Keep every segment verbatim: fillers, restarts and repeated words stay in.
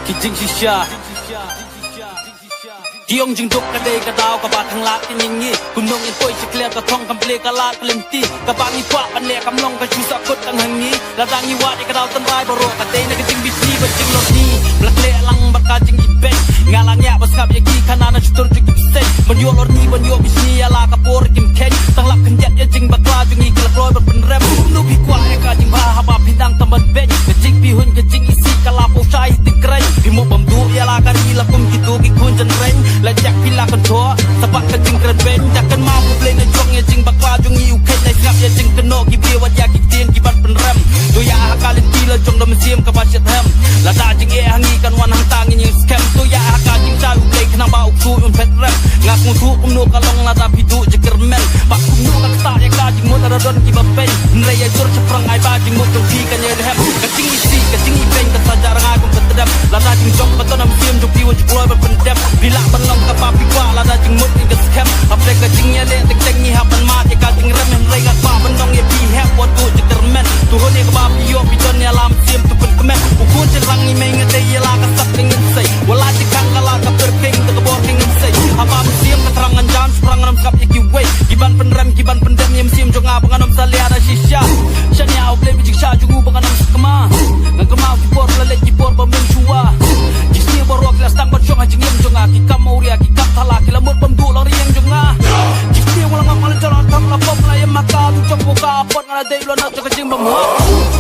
Ki jingshisha. Ki ong jingduk ka dei ka daw kaba khanglad ka ngi ngi. Kumno ngin poi sha kliar ka thong kam plie ka lad ka lynti. Kaba ngi kwah ban leh kam long ka shu sahkut tang ha ngi. Lada ngi wad ïa ka daw tynrai baroh ka dei na ka jingbishni bad jinglorni. Ba la khleh lang bad ka jingibeiñ. Nga la ngiah ba sngap ïa ki khana na shutur jong ki bseiñ. Ban ïoh lorni ban ïoh bishni ïa la ka por kim kheiñ. Tang lap khyndiat ïa jingbakla jong ngi ki la kloi ban pynrem. Kumno phi kwah ïa ka jingbha haba phi dang tam ban beiñ. Ka jingpyrhuh ka jingisih ka la pynshai hi tyngkreiñ. Phi mo bam duh ïa la ka ri la kum kito ki khun jynreiñ. La jak phi la kynjoh sa bad ka jingkren beiñ. Da kynmaw U Blei na jong ïa jingbakla jong ngi u kheiñ. Nai sngap ïa jingkynnoh ki briew wat ïa ki ktien ki ban pynrem. To ïa ha ka lynti la jong da mynsiem kaba shitrhem. Lada jingeh ha ngi kan wan hangta ngin ïeng skhem. To ïa ha ka jingshai U Blei khnang ba u ksuid un phet rem. Nga sngewthuh kumno ka long lada phi duh jingkyrmen. Ba kumno ka ktah ïa ka jingmut lada don kiba peiñ. Hynrei ïa jur shaphrang ai ba jingmut jong phi kan ïai rhem. Ka jingisih ka jingibeiñ ka sa jah rngai kum ka tdem. Lada jingjop ba don ha mynsiem jong phi wat ju kloi ban pyndep. Phi lah ban long kaba phi kwah lada jingmut ngi ka skhem. Hapdeng ka jingïaleh teng teng ngi hap ban mad ïa ka jingrem. Hynrei nga kwah ban ong ïa phi hep wat duh jingkyrmen. To hun ïa kaba phi ïoh phi don ïa la mynsiem to pynkmen. U khun jynrang ngi mei nga dei ïa la ka sap ka ngin sei. Wat la jingkhang ka la ka pyrkhing da ka bor ka ngin sei. Haba mynsiem ka thrang ngan jam shaphrang ngan ym sngap ïa kiwei. Ki ban pynrem ki ban pyndem ïa mynsiem jong nga ba ngan ym salia da shisha. Shaniah U Blei ba jingshah jong u ba ngan ym sakma. Ngan kynmaw ki por la leit ki por ba mynshuwa. Ki sniew baroh ki la sdang ban shong ha jingim jong nga. Ki kam awria ki kam thala ki la mut bam duh la riang jong nga. Ki sniew nga la ngam nga la jala tam la pom la ïam ha ka tu jong ka pot nga la dei la na jong ka jingbam ha.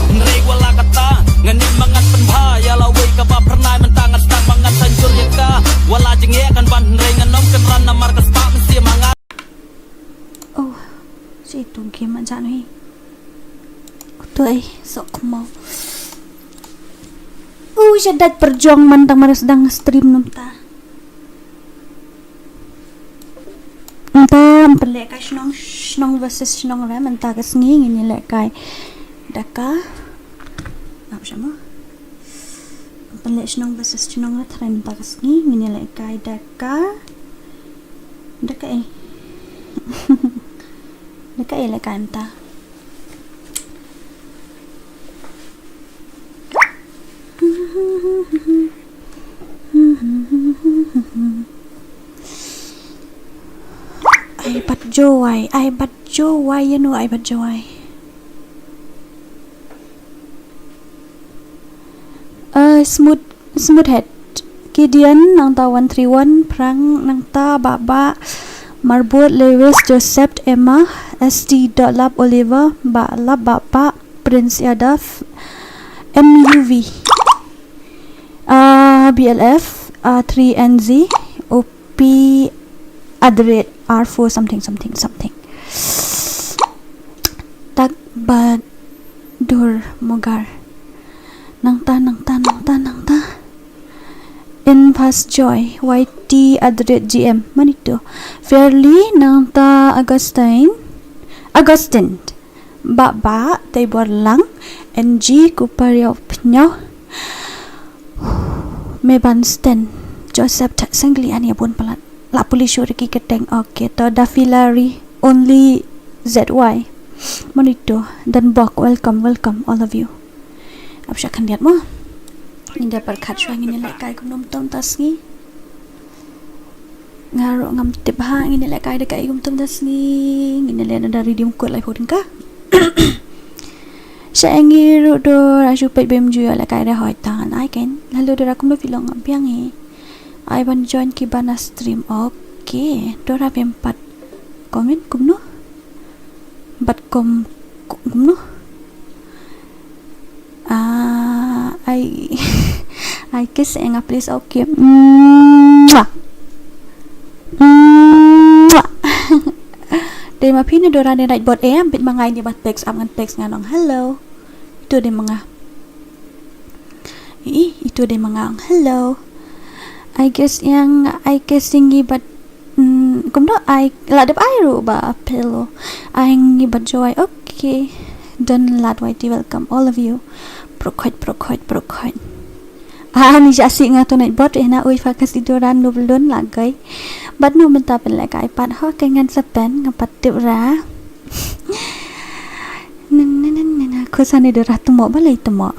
Hynrei wat la kata ngan im ma ngan pynbha ïa la wei kaba phyrnai mynta ngan sdang ma ngan sa jur ïa ka. Wat la jingeh kan ban hynrei ngan ym kynran namar ka spah mynsiem ha nga. Oh, si tu game aja ni. Tu ai sok mo. Uh, shadat perjuang man tang mar sdang stream num ta. Mynta pynlehkai shnong shnong versus shnong re mynta ka sngi ngin ïalehkai. Daka. Ap shamo. Pynleh shnong versus shnong re tharai mynta ka sngi ngin ïalehkai daka. Daka eh. Daka eh lehkai mynta. Ai bat jowai, ai bat jowai ïa nu ai bat jowai. Uh, smooth smooth head. Gideon nangta one three one, Prang nangta Baba, Marbot, Lewis, Joseph, Emma, S T dot lap, Oliver, Ba lap Baba, Prince Yadav, M U V. Uh, B L F, uh, three N Z, O P, at the rate R four something something something. Tak ba dur mogar. Nangta, nangta, nangta, nangta. In fast joy, Y T at the rate G M. Manito. Fairly, nangta Augustine. Augustine. Ba ba, tei bor lang. N G, kupar yau pnyo. Me ban sten. Joseph Thak Sangli ani abun palat. La puli shu riki keteng. Okay, to Dafilari. Only Z Y. Monito. Dan bok. Welcome, welcome, all of you. Ap sha khyndiat mo. Ngin da perkhat shwa ngin ïalehkai kumno mynta sngi. Nga ruh ngam tip ha ngin ïalehkai da kaei kumta mynta sngi. Ngin ïaleh na da redeem code lai phew tyngka. Sha ngi ruh dor a shu peit bem ju ïalehkai da hoi tan ai ken. Hello dor a kumno phi long biang hi. Ai ban join ki bana stream. Okay. Dor a bem pat comment kumno. Bat kom kumno. Ah, I I kiss ïa nga please. Okay. Mwah. Mwah. Dei ma phi ne Dora ne Nightbot em bit ma nga ïa ba text am ngan text ngan ong hello. Itu dei ma nga. Ih, itu dei ma nga ong hello. I guess ïa nga I kiss ïa ngi bat Mm, kumno ai la dep ai ruh ba pillow. Ai ngi bat jowai. Okay. Don lad Y T welcome all of you. Prokhoit prokhoit prokhoit. Ah ni ja si nga to Nightbot ri na ui fakas i doran nu belun lagai. Bat nu mynta pynlehkai pat ho ke ngan sa pen nga pat tip ra. Nen nen nen nen khusani dora tmo balai tmo.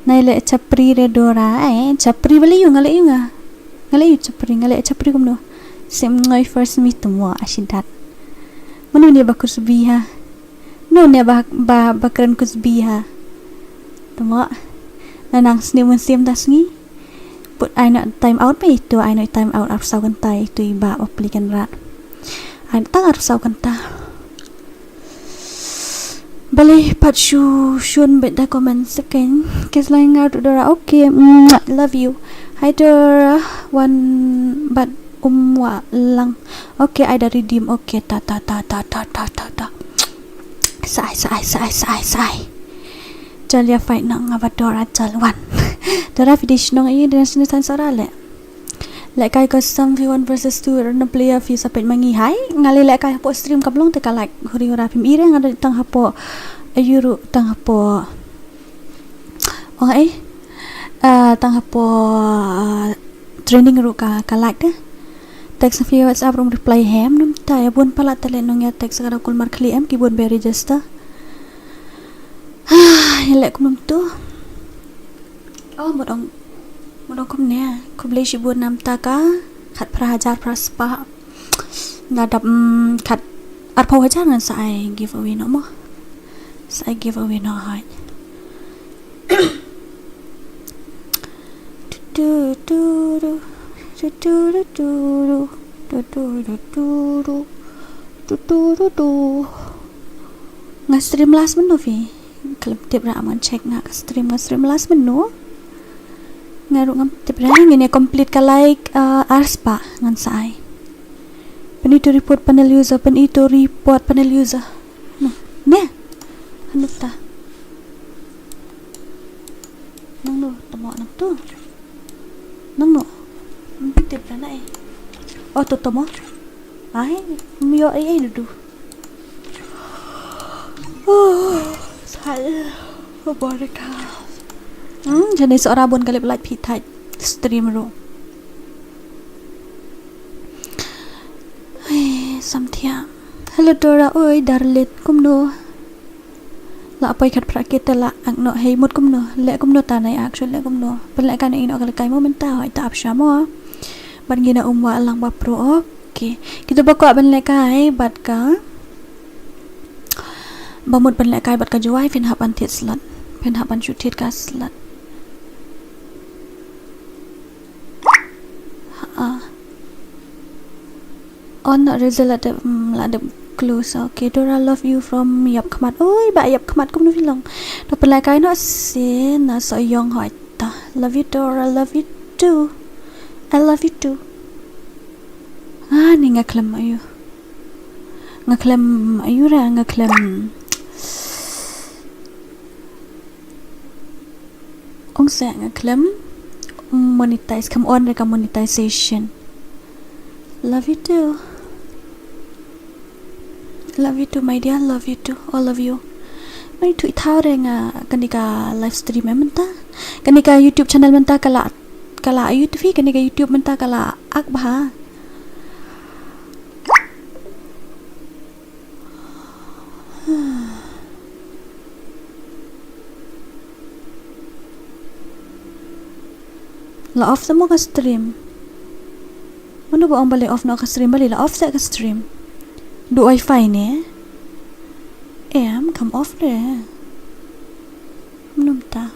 Nai leh chapri re Dora, eh, chapri balei ïoh, nga leh ïoh nga. Nga leh ïoh chapri, nga leh chapri kumno. Sim ngoi first mi tmo ashidat. Mano ne ba kusbi ha. No ne ba, ba, ba kren kusbi ha. Tmo. Na nang sni mun sim da sngi. Put ai no time out me itu, ai no time out arphew saw kynta itu i ba application rat. Ai tang arphew saw kynta. Balei pat shu shun bet da comment second. Kes lain ngar tu Dora. Okay, mwah, love you. Hi Dora, wan bat um wa lang. Okay, ai da redeem. Okay, ta ta ta ta ta ta ta ta. Sai sai sai sai sai. Jal ïa fight nang nga ba Dora jal wan. Dora finish nong i dina sini tan sara le. Lehkai custom V one versus two random player phi sa peit ma ngi hai. Nga leh lehkai hapoh stream kam long te ka like huri hura phim i re nga da tang hapoh. Ayu ruh tang hapoh. Oh eh. Ah, tang hapoh, ah, training ruh ka, ka like de. Text na phi WhatsApp ruh reply hem num ta ïa bun palat te leh nong ïa text ka da kulmar khlieh em ki bun ba register. Ïa leh kum num tu. Oh, mut ong, mut ong kumne. Khublei shibun namta ka khatphra hajar phra spah. Nga dap, mm, khat arphew hajar ngan sa ai giveaway noh mo. Sa ai giveaway noh hai. Tu tu tu tu tu tu tu tu tu tu tu tu tu tu tu tu. Nga stream last mynno phi? Khlem tip ra, amon check nga ka stream, nga stream last mynno. Nga ruh ngam tip ra. Ngin ïa complete ka like, uh, ar spah ngan sa ai. Pyni to report panel user, pyni to report panel user. No. Ne. Hanuk ta. Nang no, tamo nang tu. Nang no. Ngam tip ra na eh. Oh, to tamo. Ai, mio ai ai dudu. Sai. Baraka. Hmm, jani sora bun kalip live phi thait stream ruh. Ai, samthia. Hello Dora, oi darlit kumno. La poi khatphra ki te la ak noh hei mut kumno. Leh kumno ta nai ak shu leh kumno. Pynlehkai noh ino ka lehkai mo mynta hoi ta ap sha mo. Ban ngin ïa um wa lang ba pro. Okay. Kita ba kwah ban lehkai bad ka. Ba mut ban lehkai bad ka Jowai phin hap ban thied slot. Phin hap ban shu thied ka slot. Ha. On not result la dep, mm, la dep close. Okay, Dora love you from Ïap Khmat. Oi, ba Ïap Khmat kumno phi long. To pynlehkai noh sien na Sohiong hoi ta. Love you Dora, love you too. I love you too. Ah, ni nga khlem ayu. Nga khlem ayu ra, nga khlem. Ong sa nga khlem monetize, kham on re ka monetization. Love you too. Love you too, my dear. Love you too. All of you. Mai thui thaw re nga kani ka live stream em mynta. Kani ka YouTube channel mynta ka la, ka la YouTube hi, kani ka YouTube mynta ka la ak bha. La off sa mo ka stream. Mano ba ong balei off noh ka stream, balei la off sa ka stream. Du wifi ne? Em, kam off re. Mano mynta.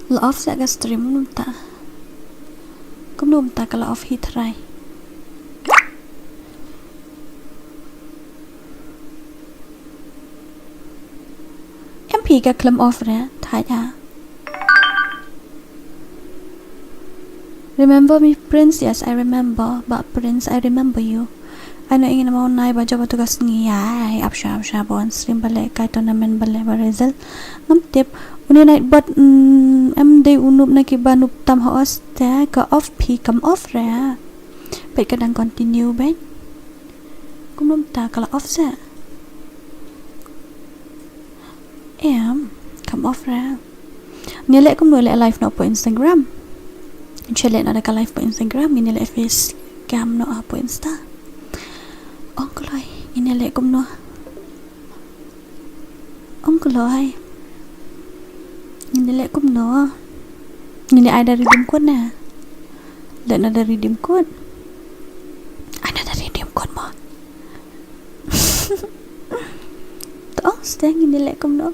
La off sa ka stream mano mynta. Kumno mynta ka la off hi trai. Em phi ka khlem off re, thait ha. Remember me, Prince? Yes, I remember. But Prince, I remember you. Ai no, ing ina mo nai ba jop atu ka sngi ai, ap sha, ap sha, ba wan stream ba lehkai tournament ba leh ba result. Ngam tip. Uni night bot, mm, em dei u noob na ki ba noob tam ha os te ka off phi kam off re. Peit ka dang continue beit. Kumno mynta ka la off sa. Em, kam off re. Ngin leh kumno, leh live noh hapoh Instagram. Ngin leh noh da ka live hapoh Instagram, ngin leh face cam noh hapoh Insta. Ong kloi, ngin leh kumno. Kloi. Ngin ïa leh kumno? Ngin ïa ai da redeem code ne? Leh noh da redeem code. Ai noh da redeem code mo. To ong sdang ngin ïa leh kumno?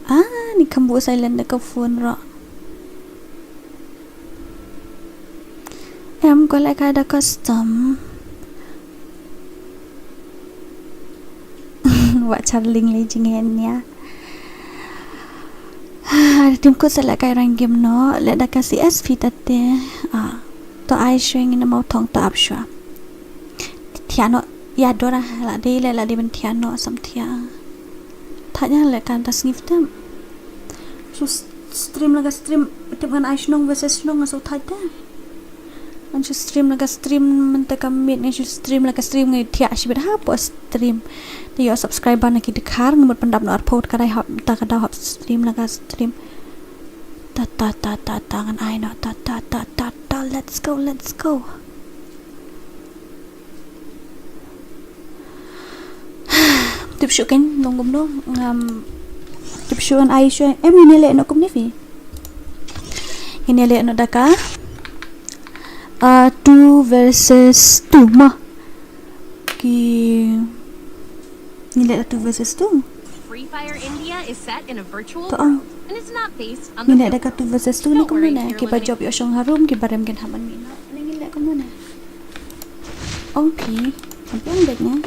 Ah, ni kham buh silent da ka phone ruh. Em, ko leh kai da custom. Wat charling lei jingeh nia. Tim kut sa leh kai rank game noh, leh da ka C S phi ta te. Ah, to ai shuwa ngin ym thong to ap shuwa. Thiah noh, ïa dora, la dei leh, la dei ban thiah noh, sam thiah. Thait ïa leh kan ta sngi phi tem. Shu s-, stream la ka stream, tip ngan ai shnong versus shnong nga shu thait te. Ngan shu stream la ka stream mynta ka miet, ngan shu stream la ka stream, ngan thiah shibit hapoh stream. Te ïoh subscriber na ki dkhar, ngan mut pyndap noh arphew ka dei hap, ta ka daw hap stream la ka stream. Ta ta ta ta ta ngan ai noh, ta ta ta ta ta, let's go, let's go. Tip shu kan nong kumno, ngam tip shu an ai shu, em ngin ïa leh noh kumne phi. Ngin ïa leh noh da ka, ah, two versus two mo. Ki ngin ïa leh da two versus two. Free Fire India is set in a virtual To ong. World, and it's not based on the Ngin ïa leh da ka two versus two ni kumno ne, ki ba jop ïoh shong harum, ki ba rem kin haman mi noh. Ngin ïa leh kumno ne. Ong phi, ngam biang beit nga.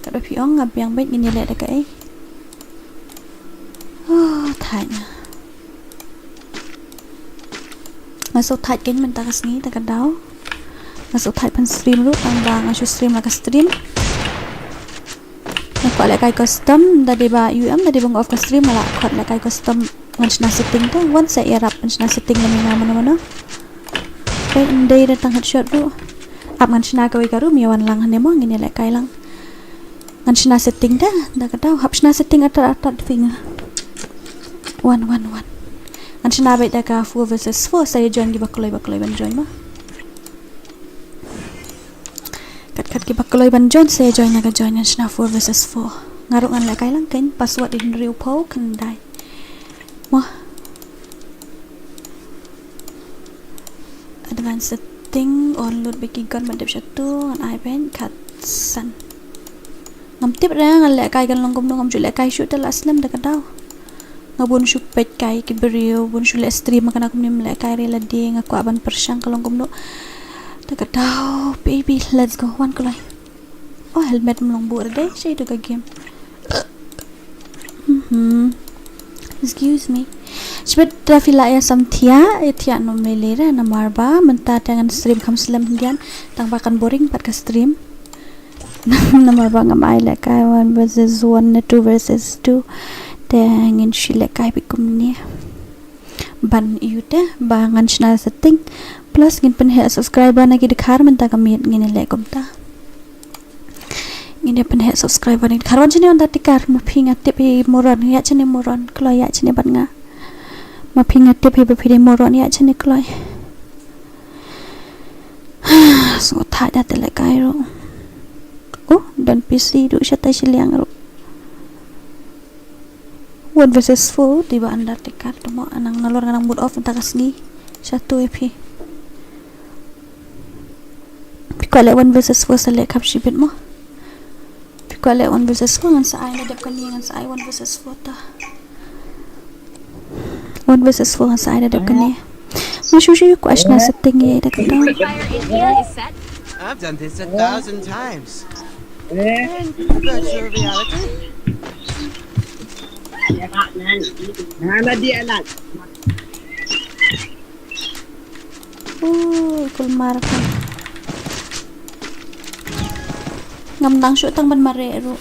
Katba phi ong ngam biang beit ngin ïa leh da kaei. Oh, thait nga. Nga shu thait kein mynta ka sngi ta ka daw. Nga shu thait ban stream ruh tang ba nga shu stream la ka stream. Nga kwah leh kai custom da dei ba U M da dei ba nga off ka stream nga la kwah leh kai custom. Ngan shna setting te, wan sa ïarap ngan shna setting lane nga mano mano. Peit ym dei da tang headshot ruh. Ap ngan shna kawei ka room ïa wan lang hangne mo ngin ïa leh kai lang. Ngan shna setting te, da ka daw hap shna setting atat atat phi nga. Wan wan wan. Ngan shna beit da ka four versus four sa ïa join ki ba kloi ba kloi ban join mo. Kat kat ki ba kloi ban join sa ïa join na ka join ngan shna four versus four. Nga ruh ngan leh kai lang kein password hynriew phew khyndai. Mo. Advanced setting, on load bad ki gun ban dep shatu, ngan ai beit khat san. Ngam tip re ngan leh kai kan long kumno, ngam ju leh kai shuh te la slem da ka daw. Nga bun shu peit kai ki briew, bun shu leh stream, ma kane kumne ym leh kai re lade, nga kwah ban pyrshang ka long kumno. Da ka daw, baby, let's go, wan kloi. Oh, helmet ym long buh re dei, shaei tu ka game. Mhm. Excuse me. Shibit da phi lah ïa sam thiah, ïa thiah nom lei lei re namar ba mynta te ngan stream kham slem hyndiat tang ba kan boring pat ka stream. Namar ba ngam ai leh kai one versus one ne two versus two. Te ngin shu leh kai beit kumne. Ban ïoh te ba ngan shna setting. Plus ngin pynheh subscriber na ki dkhar mynta ka miet ngin leh kumta. Ngin ïa pynheh subscriber na ki dkhar. Wan shane Undertaker, ma phi nga tip hi moron, ïa shane moron, kloi ïa shane bad nga. Ma phi nga tip hi ba phi dei moron, ïa shane kloi. Sngewthuh da te leh kai ruh. Oh, don P C ruh shatai shiliang ruh. One versus four, dei ba Undertaker, te mo nang nalor nga nang mut off mynta ka sngi. Shatu ïa phi. Phi kwah leh one versus four sa leh kham shibit mo. Phi kwah leh one versus four ngan sa ai da dep kane, ngan sa ai one versus four ta. One versus four ngan sa ai da dep kane. Nga shu shu kwah shna setting ïa da ka daw. Free Fire India is set. I've done this a thousand times. And virtual reality? Ui, kulmar ka. Ngam dang shuh tang ban mareh ruh.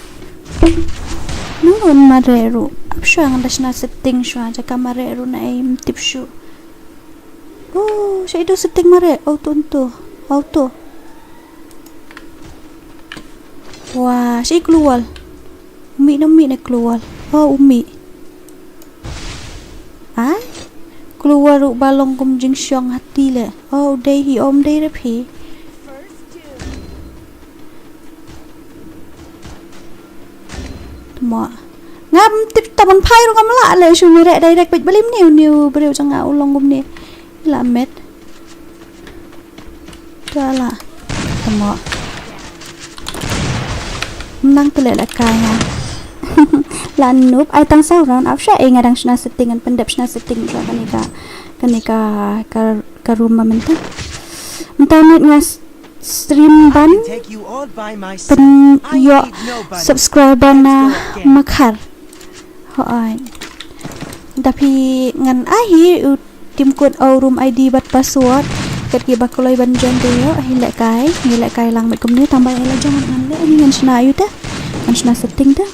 Nang ban mareh ruh. Ap shuwa ngan da shna setting shuwa jaka mareh ruh na ei ym tip shuh. Oh, shaei tu setting mareh. Auto, auto. Auto. Wah, shaei kloi wall. U mih ne, u mih ne kloi wall. Oh, u mih. Ai. Kloi wall ruh ba long kum jingshong hati leh. Oh, u dei hi, um dei re phi. First two. Mo. Ngam tip ta ban phai ruh ngam lah leh shu mareh direct bad balim niu niu briew jong nga u long kumne. La met. Ka la. Mo. Nang tu leh la kai nga. La noob ai tang saw round up sha, eh, nga dang shna setting, ngan pyndep shna setting sha kane ka, kane ka, ka, ka room ma mynta. Mynta mynta nga s-, stream ban pyn ïoh subscriber na makhar. Hooid. Da phi ngan ai hi u tim code, u room I D bad password. Kat kiba kloi ban join te ïoh hi leh kai, hi leh kai lang met kumne tang ba ïa la jong ngan leh hi ngan shna ïa u te. Ngan shna setting te.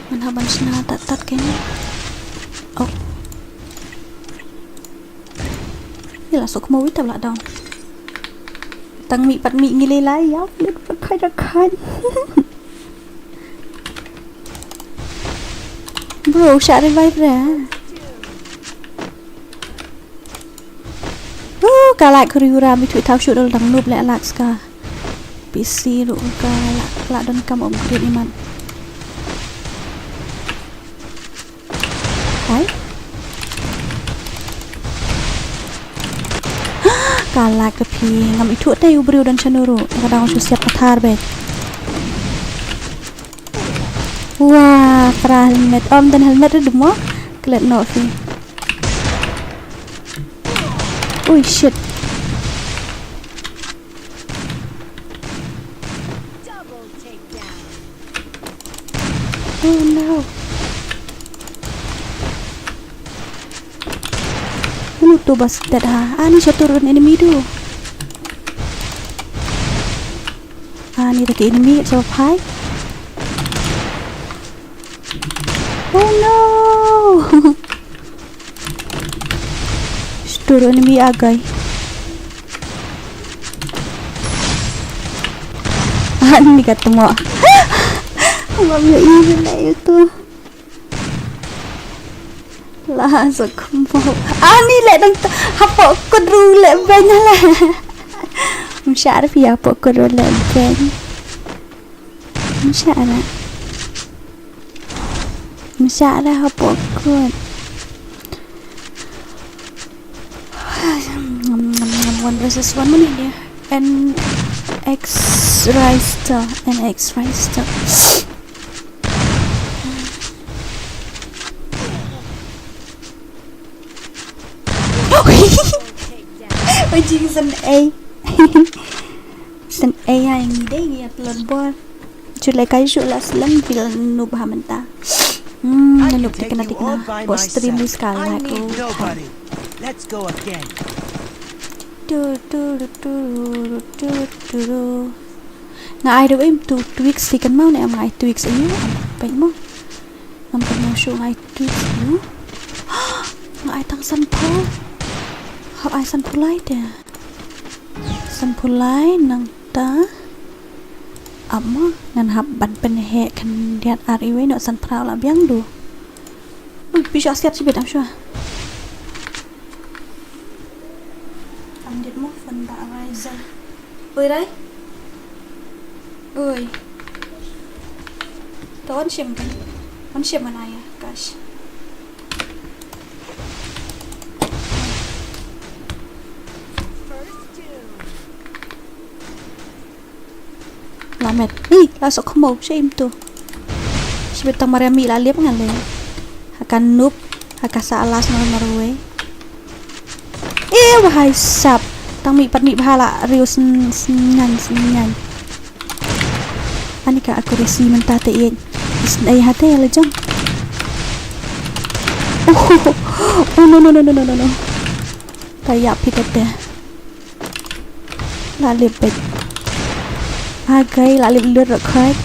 Ngan hap ban shna tat tat kane. Oh. Ïa la sok mo wi tab la down. Tang mih pat mih ngi lei lai ïa lit pat khai da khai. Bro, sha revive re. Oh, ka lak kuri ura mi thui tau shu dol dang nup le lak ska. P C ru ka lak lak don kam upgrade iman. Hai. Ka lak ka phi ngam ithuh te u briew don shano ru. Ka dang shu siap pathar be. Wah, kra helmet. Om dan helmet ru mo. Klet no phi. Ui shit. Oh no. Mano tu bas dead ha. Ani sha turun enemy tu. Ani taki enemy sha phai. Oh no. Stur enemy agai. Ani ka tmo. Ngam ïohi ne itu. La sa kumpo. Ani le dang hapoh kudru le beng le. Mshar phi hapoh kudru le beng. Mshar. Mshah dah hapok kot. Ngam, ngam, ngam, one versus one mana dia? N X Rister, N X Rister. Oi jing san ei. San ei ha ngi dei ngi upload bor. Ju le kai ju la slem bil nup ha mynta. Hmm, nup tikna tikna. Bo stream ni ska like. Let's go again. Tu tu tu tu tu tu. Nga ai do em tu Twix ti kan mau ne am nga ai Twix ayu. Pek mo. Ngam pynmong shuh nga ai Twix ïa u. Nga ai tang sanphew. Hap ai sanphew lai te. Sanphew lai nangta. Ap mo ngan hap ban pynheh khyndiat ar iwei noh sanphew la biang du. Ui, pi shuwa siat shibit am shuwa. Am dit mo fan ba Riser. Oi, Rai. Oi. To wan shim kan. Wan shim mana ya, gosh. Lamet. Ih, la sok mo, shame tu. Shibit tang maria mi la lip ngan le. Haka nup, haka sa alas mar marwei. Eh, wahai sap. Tang mi pat mi bha la riu sen, sen nyan, sen nyan. Ani ka accuracy mynta te ien. Sen ai hate la jong. Oh, oh, no, no, no. Ta ya pita te. La lip bet. Agai la lip lut rok khoi.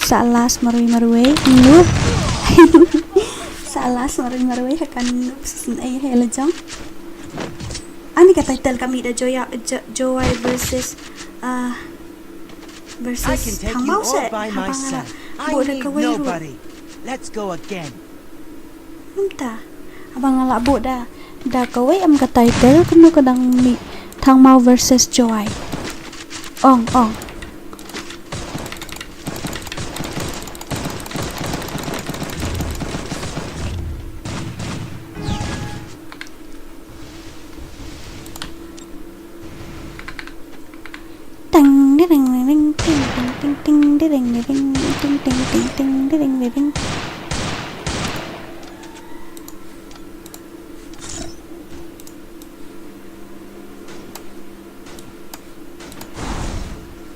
Sa las marui marui. Noob. Sa las marui marui hakan noob season eight he la jong. Ani ka title kami da Joya, Jo-, Joy versus, uh, versus Thangmau se. Haba nga la buh da kawei ruh. Let's go again. Mynta haba nga la buh da, da kawei em ka title kumno ka dang mih Thangmau versus Joy. Ong, ong. Ring, ting, ting, ting, ting, di, ring, di, ring, ting, ting, ting, ting, di, ring, di, ring.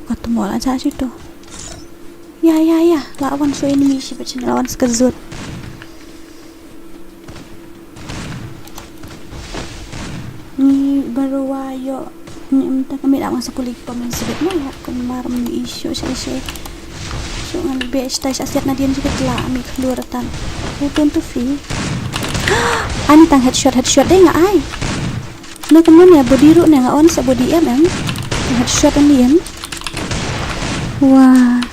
Ka tmo la ja shi to. Ya, ya, ya. La wan so enemy shi bachin la wan ska zut. Ni barua yo. Ni em ta kami la wan sa puli pom sibit na la kun mar mi isyo shi shi. So ngan be sta shi asiat na dien shi ketla mi klur tan. Utun tu fi. Ani tang headshot, headshot dei nga ai. Na kumno ne body ru ne nga on sa body em em. Headshot on dien. Wah.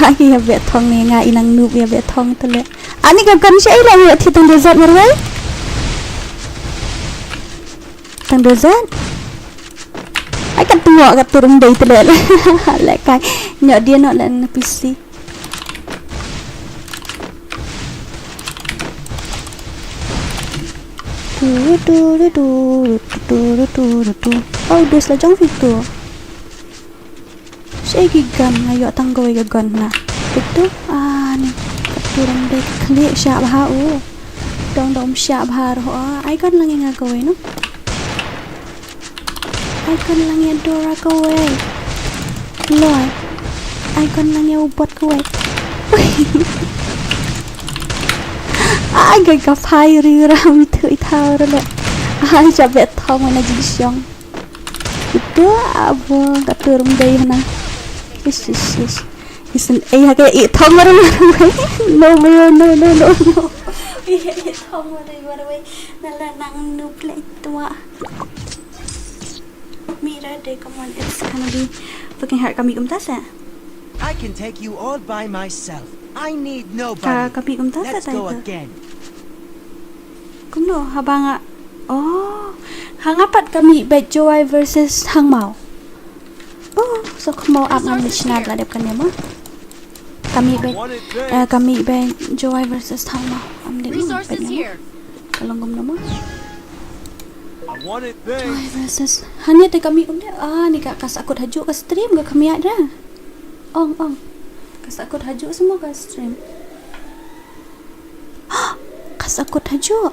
Ha ki ya be thong ne nga inang noob ya be thong tu le. Ani ka kan shi ai la ngi thi tang desert marwei. Tang desert. Ai ka tmo ka turum dei tu le. Le kai. Nyo dia no le na P C. Tu, tu, tu, tu. Oh, dus la jong fi tu. Shi ki gun nga yo tang kawei ka gun na. Itu, ah, ni. Ka turum dei ka khlieh shah bha u. Dong dong shah bha ro, ah. Ai gun lang nga kawei no. Ai gun lang nga dora kawei. Loi. Ai gun lang nga ubot kawei. Ai gun ka phai ri ram tu i thau ro le. Ai sha be thong na jingshong. Itu abo ka turum dei hana. Ish, ish, ish. Isin ei ha ka i thong ro ro. No, no, no, no, no, no. I thong ro ro. Na la nang noob le tua. Mi ra de, come on, it's gonna be fucking hard. Kami kumta sa. I can take you all by myself. I need nobody. Ka, kami kumta sa. Let's go again. Kumno haba nga. Oh, ha nga pat kami bet Jowai versus Hangmau. Oh, so kamo ap ngan lich na la dep kan ma. Kami bet, eh, kami bet Jowai versus Hangmau. Am dep ma bet ma. Ka long kumno ma. Jowai versus. Hanya te kami kumde. Ah, ni ka, ka sakut haju ka stream ka kami ada. Ong, ong. Ka sakut haju semua ka stream. Ka sakut haju.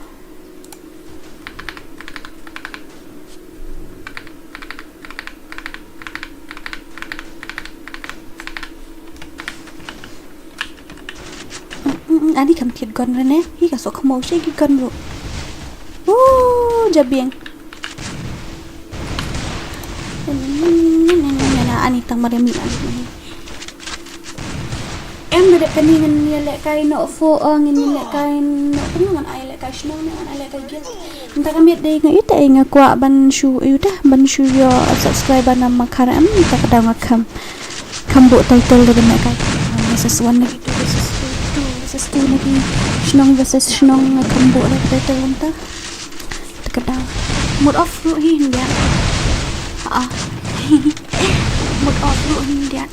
Ani kam kit gun rene. Hi ka sok mau shi ki gun ru. Uh, jabieng. Ani tang mare mi ani. Em da dep kani ngan ïa lehkai noh fo, ngin ïa lehkai noh, kumno ngan ai lehkai shnong ne ngan ai lehkai guild. Mynta ka miet dei nga ite nga kwah ban shu ite ban shu ïoh subscriber na ma khar em mynta ka daw nga kham kham buh title da ban lehkai. One versus one na ki, two versus two, two versus two na ki, shnong versus shnong nga kham buh da title mynta. Ka daw. Mood off ruh hi hyndia. Ah. Mood off ruh hi hyndia.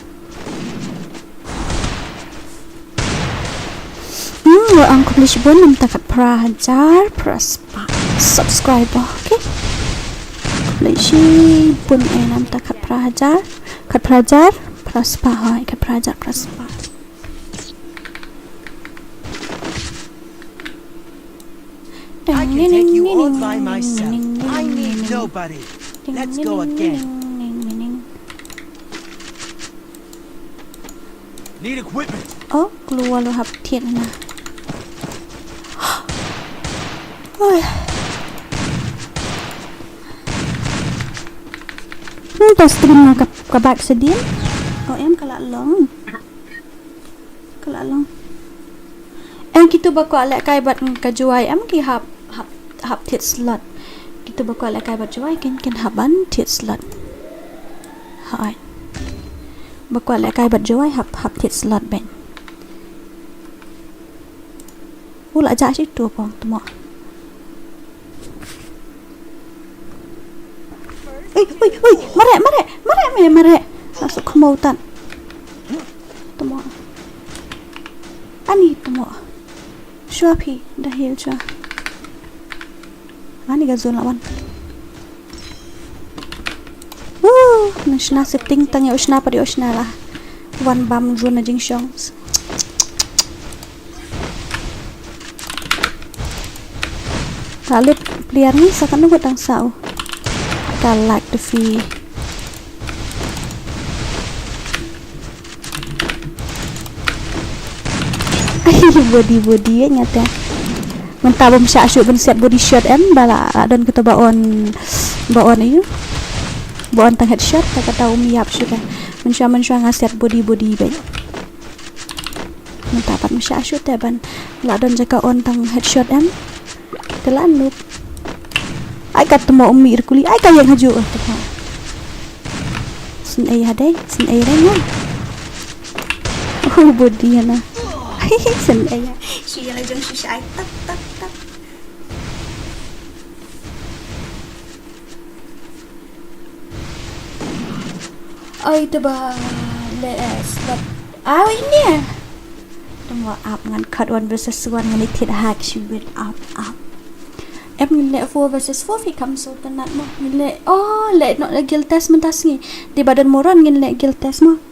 Hmm, ong khublei shibun namta khatphra hajar phra spah subscriber. Okay. Khublei shibun eh namta khatphra hajar, khatphra hajar phra spah hoi, khatphra hajar phra spah. I can take you all by myself. I need nobody. Let's go again. Need equipment. Oh, klua lu hap thied na. Oi. Hmm, ta stream na ka, ka bak sedien. Oh, em ka la long. Ka la long. Em kitu ba kwah lehkai bad ka Jowai em ki hap, hap, hap thied slot. Kitu ba kwah lehkai bad Jowai kin, kin hap ban thied slot. Hai. Ba kwah lehkai bad Jowai hap, hap thied slot ben. U la ja shi tu pong tmo. Ui, ui, ui, mare, mare, mare, me, mare. Sa su khmau tan. Tmo. Ani tmo. Shwa phi, da hil shwa. Ani ka zone la wan. Woo, Nang shna setting tang ïa u shna pat ïa u shna la. Wan bam run na jingshong. Ka lut player ni sa ka nubut dang sa u. Ka lak tu fi. Ai, body body eh, nyata. Mynta bym shah shuh ban set body shot em, ba la don kata ba on, ba on ayu. Ba on tang headshot, ta kata um ïap shuh ka. Mynshuwa mynshuwa nga set body body bad. Mynta pat ym shah shuh te ban la don jaka on tang headshot em. Te la nup. Ai ka tmo um mih rkuli, ai ka ïeng hajuh tmo. Syn ei hadei, syn ei dei nga. Oh, body hana. Syn ei. Shi la jong shi shai tak tak tak. Ai te ba le slot. Ai ne. Tang wa ap ngan kat one versus one ngan i thied hak shi win ap ap. Em ngin leh four versus four fi kam sultanat mo. Ngin leh, oh, leh noh leh guild test mynta sngi. Dei ba don moron ngin leh guild test mo.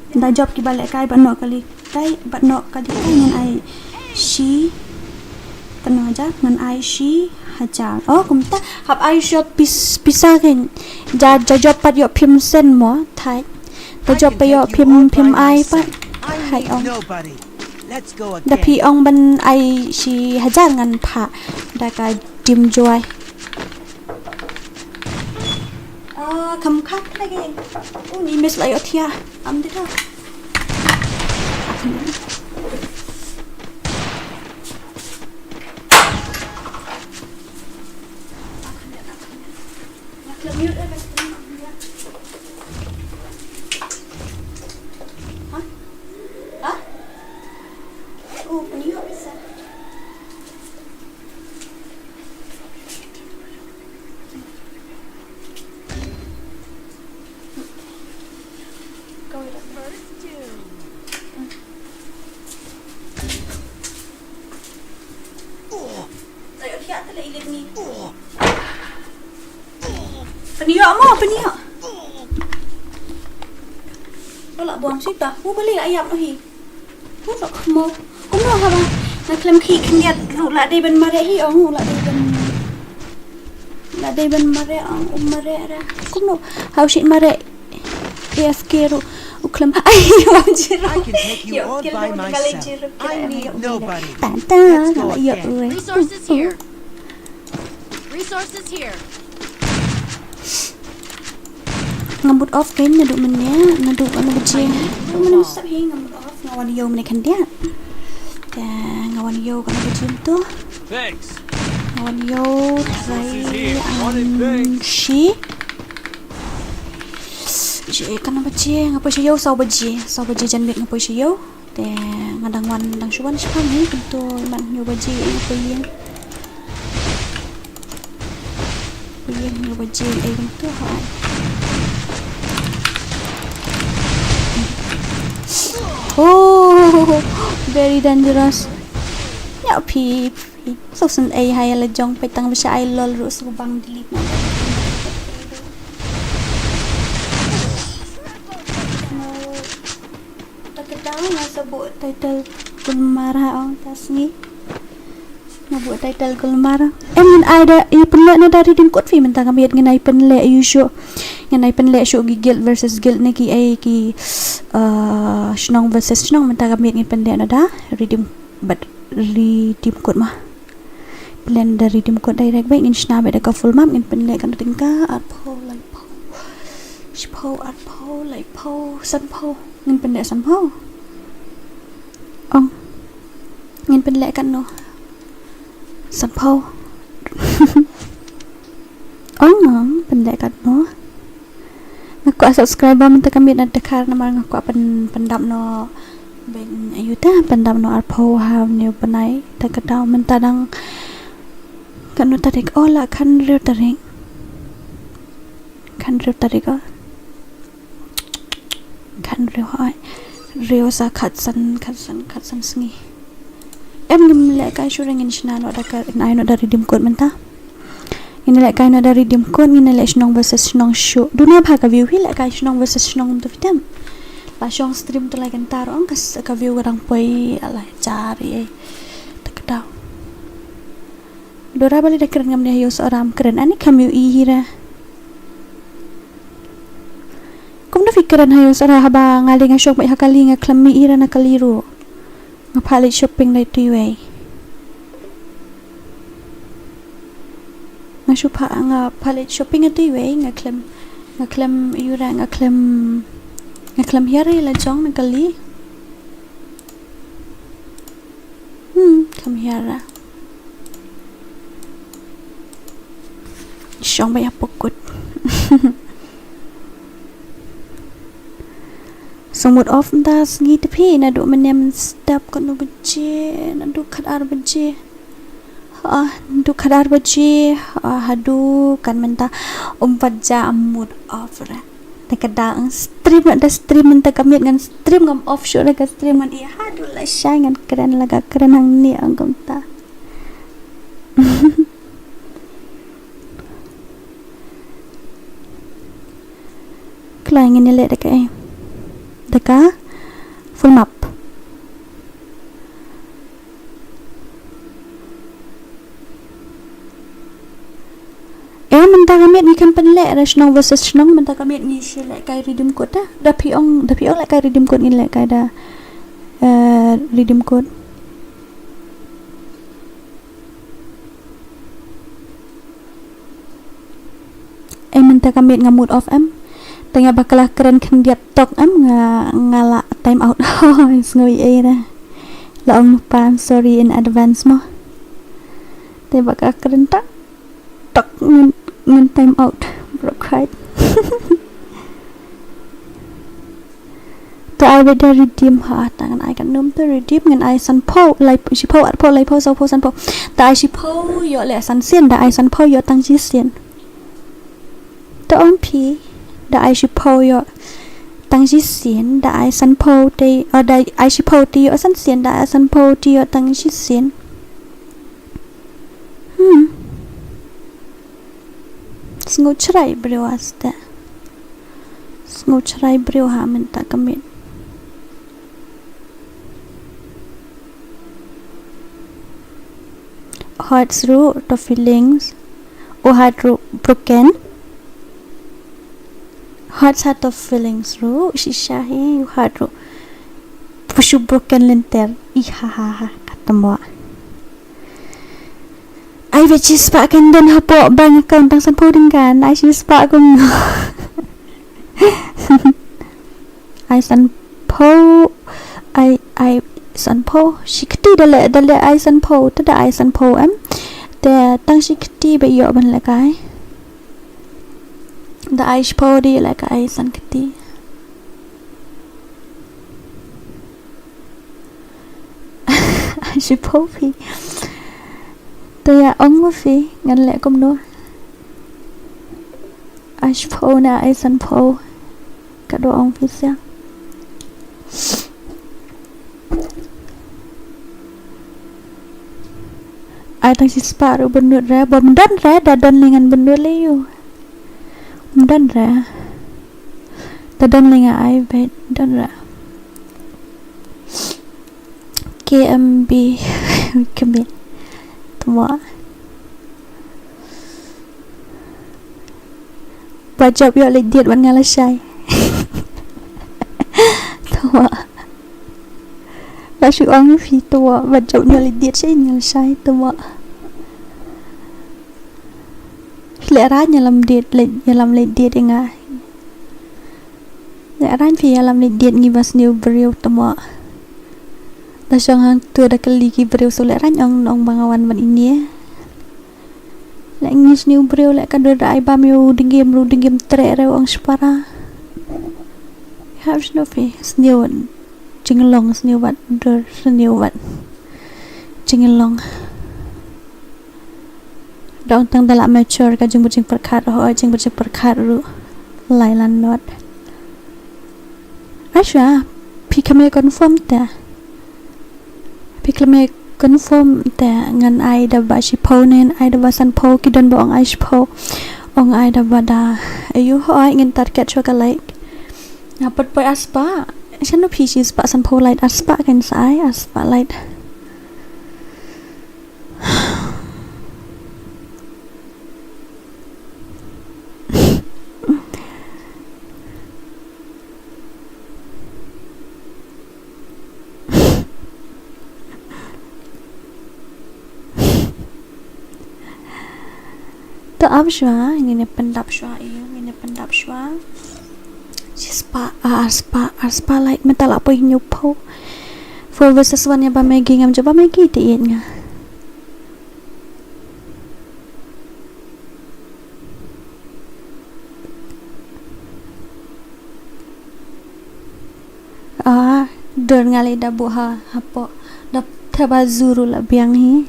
Da jop kiba leh kai bad noh kali kai bad noh kali kai ngan ai shi. Kano hajar ngan ai shi hajar. Oh, kumta hap ai shop pis, pisa kan. Ja, ja jop pat ïoh phim sen mo thai. Da jop pat ïoh phim, phim ai pat. Hai ong. Da phi ong ban ai shi hajar ngan pha. Da ka dim joi. Ah, kam khap lagi. Oh, ni miss la ïoh thia. Am de tho. Hah? Hah? Oh, pynïoh bisa. Pynïoh mo, pynïoh. Wala buang sita. Mo bali la ïap noh hi. Kumno, kumno haba nga khlem khih khyndiat ruh la dei ban mareh hi ong, la dei ban, la dei ban mareh ong, um mareh ra. Kumno ha u shit mareh A F K ruh u khlem. Ai, wan jiro. Yo, kil ruh ka le jiro. Tanta, la yo. Resources here. Resources here. Nga mut off kein naduh mynne, naduh kano baje. Mynne sap hi nga mut off, nga wan ïoh mynne khyndiat. Te nga wan ïoh kano baje mynta. Thanks. Nga wan ïoh trai am shi. Shi kano baje, nga poi sha ïoh saw baje, saw baje janmiet nga poi sha ïoh. Te nga dang wan dang shu wan shipang hi kumto imat hynñiew baje ei poi ïing. Poi ïing hynñiew baje ei kumto ha. Oh, very dangerous. Nya phi phi. So syn ei hai la jong peit tang ba sha ai lol ruh shu bang delete na. Ta ka daw nga sa buh title Gulmar ha ong ta sngi. Nga buh title Gulmar. Em ngin ai da i pynleh na da redeem code phi mynta ka miet ngin ai pynleh ïu shuh. Ngin ai pynleh shuh ki guild versus guild ne ki ai ki, uh, shnong versus shnong mynta ka miet ngin pynleh na da redeem bad redeem code ma. Pynleh da redeem code direct bad ngin shna bad da ka full map ngin pynleh kan tyngka arphew laiphew. Shiphew arphew laiphew sanphew. Ngin pynleh sanphew. Ong. Ngin pynleh katno? Sanphew. Ong, ong, pynleh katno? Nga kwah subscriber mynta ka miet na dkhar namar nga kwah pyn, pyndap noh. Bad ayu ta pyndap noh arphew ha une u bnai ta ka daw mynta dang katno tarik? Oh, la khathynriew tarik. Khathynriew tarik oh. Khathynriew hoi. Riew sa khatsan, khatsan, khatsan sngi. Em ngim leh kai shuh re ngin shna noh da ka, ngin ai noh da redeem code mynta. Ngin leh kai na da redeem code, ngin leh shnong versus shnong shuh. Duna bha ka view hi leh kai shnong versus shnong tu fitem. La shong stream tu lai kan tar ong ka s-, ka view ka dang poi alai jar ei. Tak dau. Dora bali da kren ngam ne hayo sa ram kren ani kam yu i hira. Kum na fi kren hayo sa ra haba nga le nga shong bai ha kali nga khlem mi ira na kali ru. Nga pha leit shopping dei tu iwei. Nga shu pha, nga pha leit shopping dei tu iwei, nga khlem, nga khlem ira, nga khlem, nga khlem hiar ila jong na kali. Hmm, khlem hiar ra. Shong bai apokut. Song mut off nda sngi te phi, naduh mynne mynstep katno baje, naduh khatar baje. Ah, naduh khatar baje, ah, haduh kan mynta um baja am mut off ra. Te ka da ang stream, da stream mynta ka miet ngan stream ngam off shuh ra ka stream ngan i haduh la shai ngan kren la ka kren hangne ang kumta. Khlai ngin ïa leh da kaei? Da ka full map. Eh, mynta ka miet ngi khlem pynleh da shnong versus shnong, mynta ka miet ngi shu leh kai redeem code da. Da phi ong, da phi ong leh kai redeem code ngin leh kai da, eh, redeem code. Ei mynta ka miet nga mut off em. Tang ïa ba ka la kren khyndiat tok em nga, nga la time out. Hoi, sngew ei ei ra. La ong pa, I'm sorry in advance mo. Te ba ka kren tak tak ngan, ngan time out. Bro khat. Te ai beit da redeem ha, ta ngan ai kan num te redeem ngan ai sanphew, lai shiphew, arphew, laiphew, sawphew, sanphew. Te ai shiphew ïoh leh san sien, da ai sanphew ïoh tang shi sien. Te ong phi, da ai shiphew ïoh tang shi sien, da ai sanphew te, oh, da ai shiphew te ïoh san sien, da ai sanphew te ïoh tang shi sien. Hmm. Sngew chrai briew asta. Sngew chrai briew ha mynta ka miet. Hearts ruh, to feelings. U heart ruh broken. Hearts ha to feelings ruh, shisha hi, u heart ruh. Pushu broken lynter. Ih ha ha ha, kata mo. Ai beit shispah kan don hapoh bank account tang sanphew tyngka, ai shispah kumno. Ai sanphew, ai, ai sanphew, shi kti da leh, da leh ai sanphew, te da ai sanphew em. Te tang shi kti ba ïoh ban leh kai. Da ai shiphew da leh kai san kti. Ai shiphew phi. To ïa ong ma phi ngan leh kumno. Ai shiphew na ai sanphew. Ka do ong phi sia. Ai tang shispah ruh bynnud re, bym don re, da don lei ngan bynnud lei ïoh. Bym don re. Da don lei nga ai beit, don re. K M B, K M B. Tama. Ba jop ïoh leit diet wan nga la shai. Tama. Ba shu ong phi tama, ba jop ïoh leit diet shai nga la shai tama. Leh ra ïalam diet, leh ïalam leit diet ïa nga. Leh ra phi ïalam leit diet ngi ba sniew briew tama. Da shong hangto da kylli ki briew shu leh ra ong ong ba nga wan ban ine. Leh ngi sniew briew leh ka dur da ai bam ïa u dngiem ruh dngiem treh re ong shipara. Hap shno phi sniew wat jinglong sniew wat dur sniew wat jinglong. Dang tang da la mature ka jingbut jingpyrkhat, oh, jingbut jingpyrkhat ruh lai lan not. Asha, phi kame confirm ta. Phi kame Confirm te ngan ai da ba shiphew ne ngan ai da ba sanphew, ki don ba ong ai shiphew. Ong ai da ba da. Ayu hooid ngin target shuwa ka like. Nga pat poi arspah. Shano phi shispah sanphew like arspah kan sa ai arspah like. To ap shuwa, ngin ïa pyndap shuwa, ïa, ngin ïa pyndap shuwa. Shispah, ah, arspah, arspah like mynta la poi hynñiewphew. Four versus one ïa ba Maggie, ngam ju ba Maggie te ïeit nga. Ah, dur nga lei da buh ha, hapoh. Da thep ha zuru la biang hi.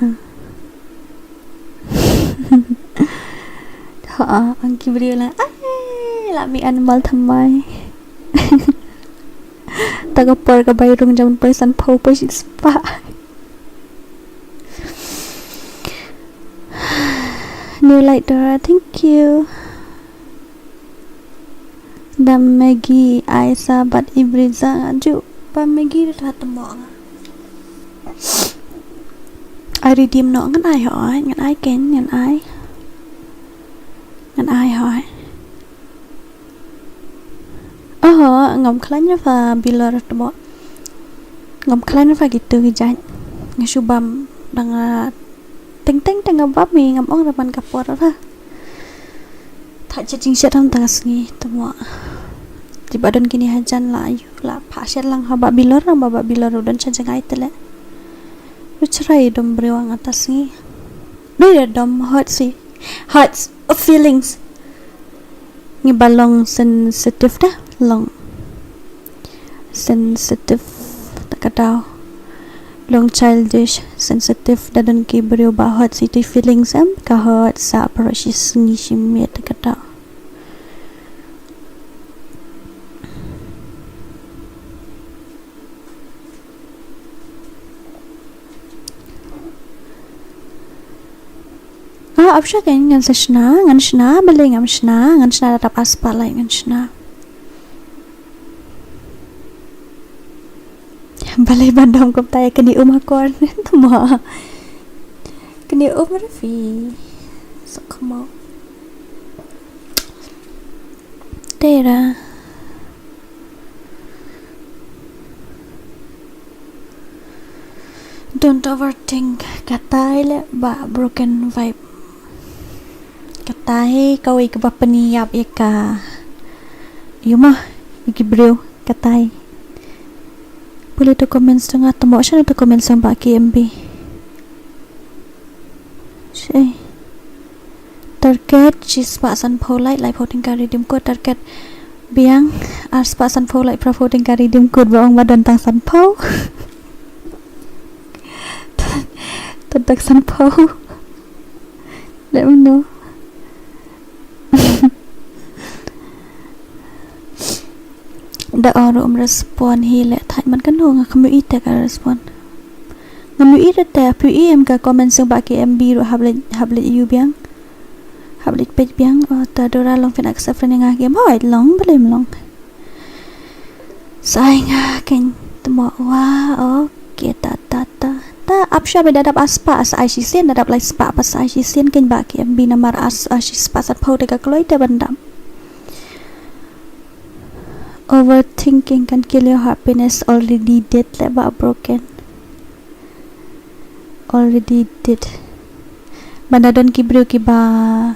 Ah. Ha, ang ki briew la. Ai, la mih animal thymmai. Ta ka por ka bai rung jam poi sanphew poi shispah. New light Dora, thank you. Da Maggie, Aisa bad Ibriza nga ju ba Maggie da tmo nga. Ai redeem noh ngan ai hoi, ngan ai ken, ngan ai. Ngan ai hoi. Oho, ngam khlaiñ na pha bilor tmo. Ngam khlaiñ na pha kitu ki jait. Nga shu bam dang teng teng teng nga bam i ngam ong da man ka por ra. Tha cha jing shet ram ta ka sngi tmo. Ti ba don kini hajan la yu la pha shet lang ha ba bilor ram ba ba bilor don cha jangai tele. Ru chrai dom briew nga ta sngi. Dei da dom hot si. Hot feelings. Ngi ba long sensitive da long sensitive ta ka daw long childish sensitive da don ki briew ba hot si ti feelings em ka hot sa para shi sngi shi miet ta ka daw. Ah, ap sha kan ngan sa shna, ngan shna, balei ngam shna, ngan shna da dap arspah lai ngan shna. Balei ban dom kumta ïa kani um ha kor tmo. Kani um ra phi. Sok mo. Tera. Don't overthink. Katai le ba broken vibe. Katai kawei kaba pynïap ïa ka. Ïa ma ïa ki briew katai. Pule to comments to nga tmo sha to comments ba ki M B. Shi. Target shispah sanphew like, laiphew tyngka redeem code, target biang arspah sanphew like, phraphew tyngka redeem code ba ong ba don tang sanphew. Don tang sanphew. Let me know. Da ong ruh um respond hi leh thait man kano nga kham ïohi te ka respond. Ngam ïohi te te phi ïohi em ka comment sngewbha ki M B ruh hap leit hap leit ïohi biang. Hap leit peit biang. Oh ta Dora long phin accept friend nga ki em hoi long balei em long. Sa ai nga kein tmo wa ok ta ta ta ta ap sha ba da dap arspah sa ai shisien da dap lai spah ba sa ai shisien kein ba ki M B namar ar shispah sanphew te ka kloi te ban dap. Overthinking can kill your happiness already did le ba broken. Already did. Ba na don ki briew kiba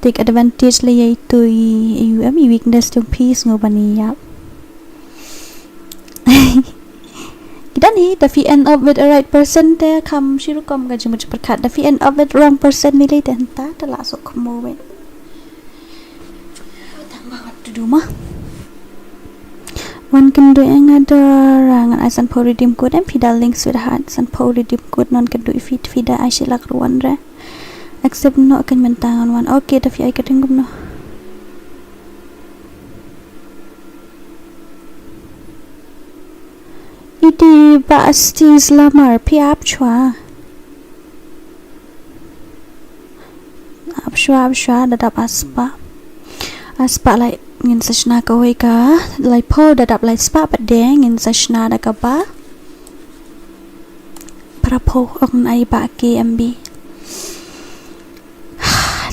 take advantage lei ïa itu i, i, em, i weakness jong phi sngew ban ïap. Ki don hi, da phi end up with a right person te kham shi rukom ka jingmut jingpyrkhat. Da phi end up with wrong person ni lei te hynta te la sok khmo wei. Tang ba wat to do ma. Wan kynduh ïa nga Dora ngan ai sanphew redeem code em phi da link sweetheart sanphew redeem code non kynduh ïa phi phi da ai shi lak ruh wan re. Accept noh kan mynta ngan wan. Okay da phi ai ka ding kumno. I Te Bah Stis Lamar, phi ap shuwa. Ap shuwa, ap shuwa, da dap ar spah. Ar spah lai, ngin sa shna kawei ka laiphew, da dap lai spah pat de, ngin sa shna da kaba phra phew, ong ai ba K M B.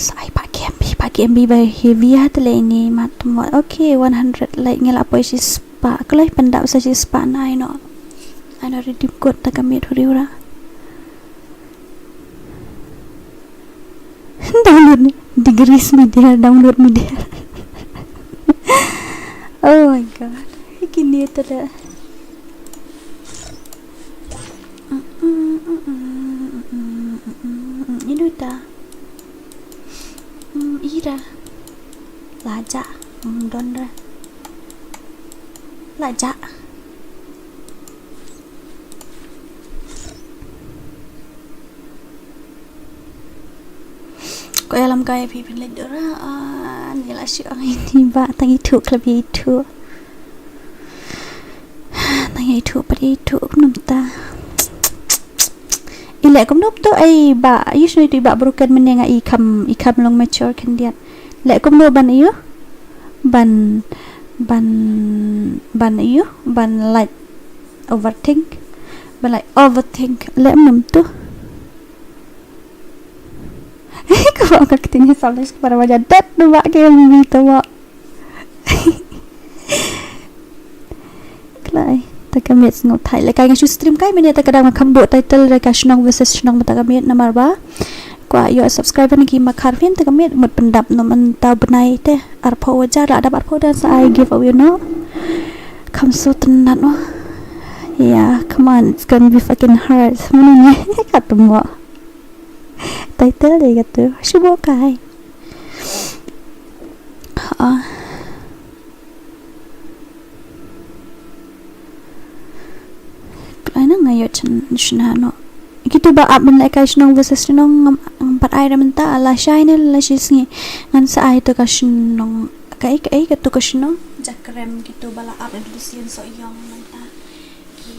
Sa ai ba K M B, ba K M B ba heavy ha te lei ni mat mo. Okay, one hundred like ngi la poi shi spah. Kloi pyndap sa shi spah na ai no. Ai no redeem code ta ka miet huri hura. Download ni. Degrees mi dia, download mi dia. Oh my god. Kini tala. Inu ta. Mm, ira. Laja. Mm, don ra. Laja. Ko ïalam kai phi phin leit dora. Ah, ni la shi ong ini ba tang itu klep itu. Tang itu pat itu kumno ta. Ile kumno to ai ba yu shu itu ba broken mene nga i kam i kam long mature khyndiat. Le kumno ban yu ban ban ban yu ban like overthink. Ban like overthink le mnum tu. Ko ka kting ya sablis para waja dat ba ke mi to ba. Kloi ta ka miet sngewthait le kai nga shu stream kai mene ta ka dang kham bok title re ka shnong versus shnong ta ka miet namar ba kwah ïoh subscriber na ki ma khar phin ta ka miet mut pyndap no man ta bnai te arphew hajar la dap arphew dan sa ai giveaway no. Kham sngewtynnat no. Yeah, come on, it's gonna be fucking hard. Mene ne ka tu mo. Title de ka tu. Shu bok kai. Ha. Kloi na nga ïoh chen shna no. Kitu ba ap ban lehkai shnong versus shnong ngam, ngam pat ai ra mynta la shai ne la shi sngi. Ngan sa ai to ka shnong. Ka ei ka ei ka to ka shnong. Jakrem kitu ba la ap ban lehkai shnong so ïong mynta. Ki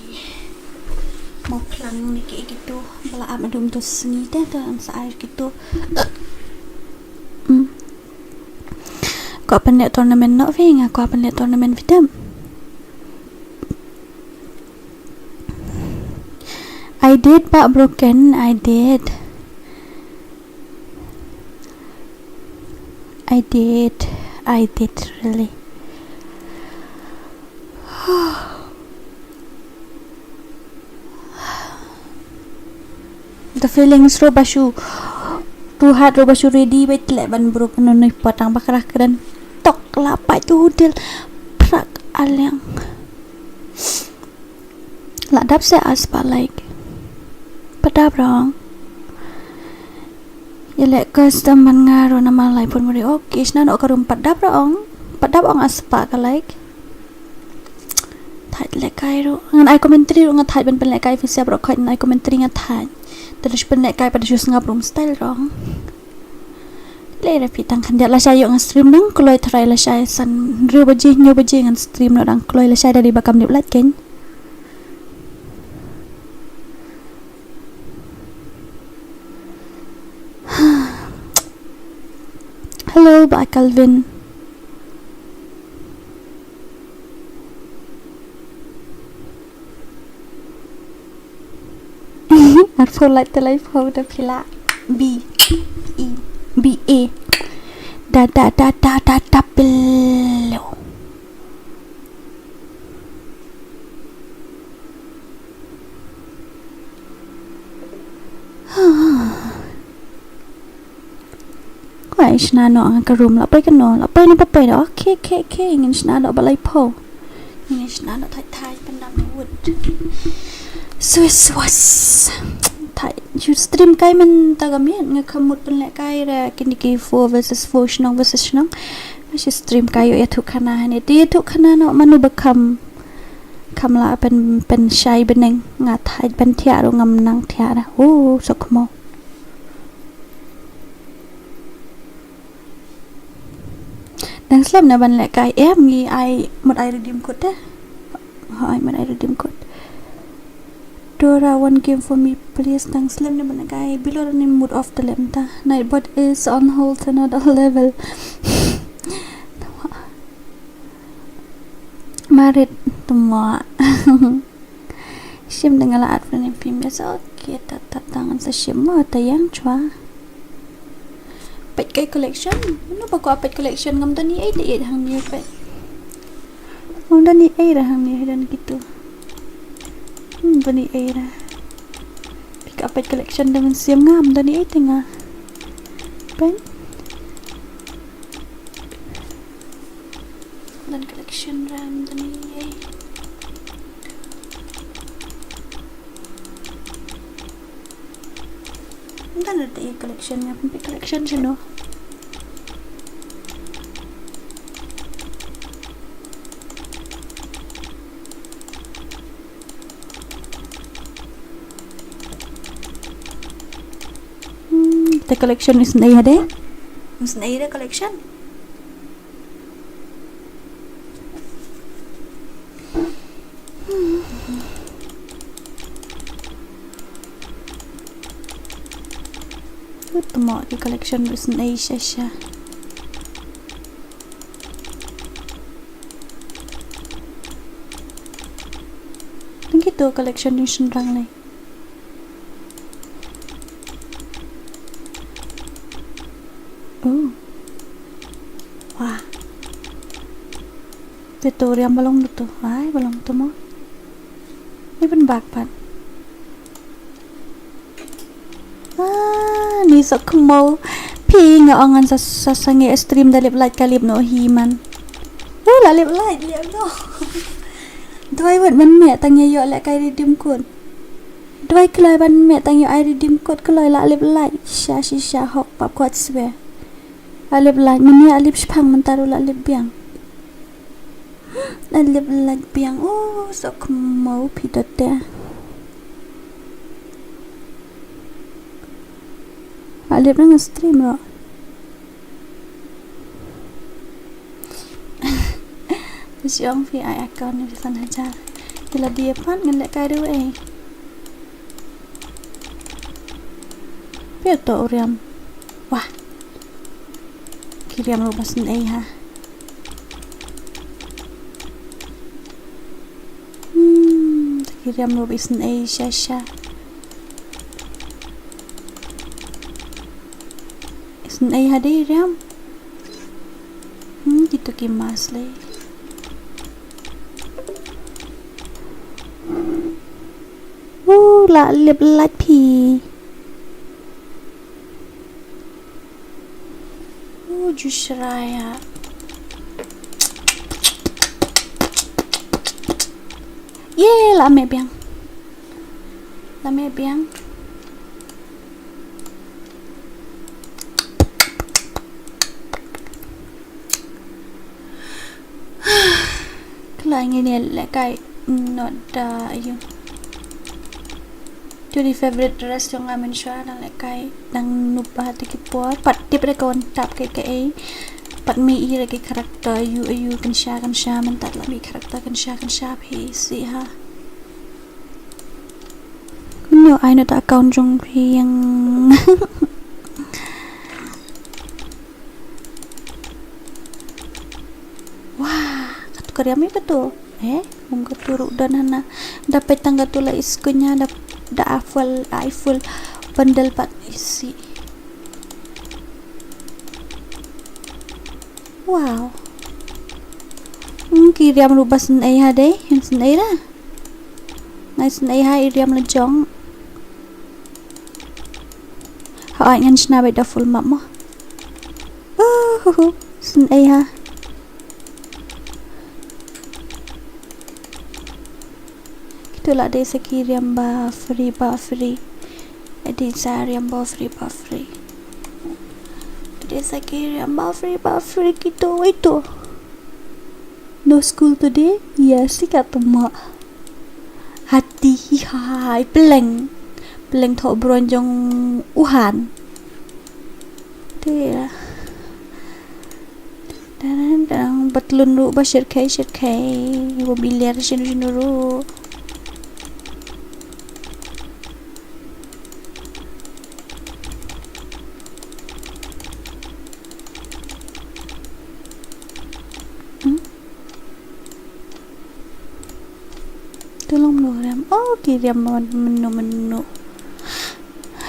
mo klang ni ki kitu ba la ap dum to sngi te to ngan sa ai kitu. Hmm. Kwah pynleh tournament noh phi, nga kwah pynleh tournament phi tem. I did, Bah Broken, I did. I did, I did really. The feelings ro ba shu, tu hat ro ba shu ready ba tleh ban bro kano noi potang ba krah kren tok la pa tu hotel prak aliang. La dap se as pa like. Padap rong. Ïaleh custom man nga ro namar lai pun muri. Okay, shna noh ka room padap rong. Padap ong as pa ka like. Thait lehkai ruh. Ngan ai commentary ruh nga thait ban pynlehkai phi siap ruh khoit ngan ai commentary nga thait. Te lada shu pynlehkai pat da shu sngap ruh style rong. Leh ra phi tang khyndiat lashai ïoh nga stream nang kloi tharai lashai san hynriew baje hynñiew baje ngan stream noh dang kloi lashai da dei ba kam dep lait kein. Hello, Bah Calvin. Arphew like te laiphew da phi lah. B E B A. Da da da da da da pillow. Kwah shna noh nga ka room la poi kano la poi na pa poi da. Okay, okay, okay, ngin shna noh ba laiphew. Ngin shna noh thait thait pyndap na wood. Swiss was. Thait shu stream kai mynta ka miet nga kham mut pynlehkai ra kine ki four versus four shnong versus shnong. Nga shu stream kai ïoh ïathuh khana hangne te ïathuh khana noh mano ba kham. Kham lah pyn pynshai bneng nga thait ban thiah ruh ngam nang thiah ra. Oh, sok mo. Dang slem na ban lehkai em ngi ai mut ai redeem code te. Ha ai mut ai redeem code. Dora, one game for me, please. Tang slem ne ban kai. Bilor ni mood off te lem ta. Nightbot is on hold to another level. Marit tuma. Shim dengan la at friend in famous. Okay, ta ta tang sa shim mo ta yang chwa. Pet kai collection. Mano ba ko pet collection ngam dani ai de ai hang ni pet. Ngam dani ai ra hang ni dan gitu. Hmm, dani ai ra. Pick up pet collection dengan siam ngam dani ai tenga. Pen. Dan collection ram dani ai. Dan ada collection ya, pun collection sino. Hmm, the collection is nai hade. Is nai the collection. Tuma ki collection is nai sha sha. Thank you to collection ni shin rang lai. Oh. Wah. Te to riam balong tu. Ai, balong tu mo. Even back pat. Ah, ni sok kemo. Pi nga ongan sa sa sange stream da lip light kalip no hi man. Oh, la lip light liam no. Doi wat man me tang yo le kai redeem code. Dwai kloi ban me tang ïa ai redeem code kloi la lip light sha shisha hok pap kwat swe. La lip light mini la lip shpang mynta ruh la lip biang. La lip light biang. Oh, sok mo phi dote. La lip nang stream ruh. Shu ong phi ai account ni san hajar. Ki la die pat ngan leh kai ruh eh. Phi to u riam. Wah. Ki riam ruh ba sngewsih ha. Hmm, ki riam ruh ba sngewsih sha sha. Sngewsih ha dei riam. Hmm, kito ki mask lei. Uh, la lip light phi. Uh, ju shrai ha. Ye, la me biang. La me biang. Khlaiñ ngin ïa lehkai not da ïa u. Jodi favorite dress jong nga mynshuwa dang lehkai dang nupa te ki por pat tip re ka wan tap ke ke ei. Pat mi i re ki character ïa u ïa u kynsha kynsha mynta la mi character kynsha kynsha phi si ha. Nyo ai na ta account jong phi ïa. Wah, katu ka riam ïa katu. Eh, um katu ruh don hana. Da peit tang katu la iskunya da da a full a full bundle pat isi. Wow. Hmm, ki riam ruh ba sngewsih ha dei, sngewsih ra. Ngai sngewsih ha i riam la jong. Ha ai ngan shna bad da full map mo. Uhuhu, sngewsih ha. Kito la dei sa ki riam ba free ba free. Dei sa riam ba free ba free. Dei sa ki riam ba free ba free kito ito. No school today? Yes, ika tuma. Hati hi hai pleng. Pleng tho bron jong uhan. Te ya. Dang dang batlun ruh ba shirkhei shirkhei. Ba bilir shinu shinu ruh. To long mano riam? Oh, ki riam mynno mynno.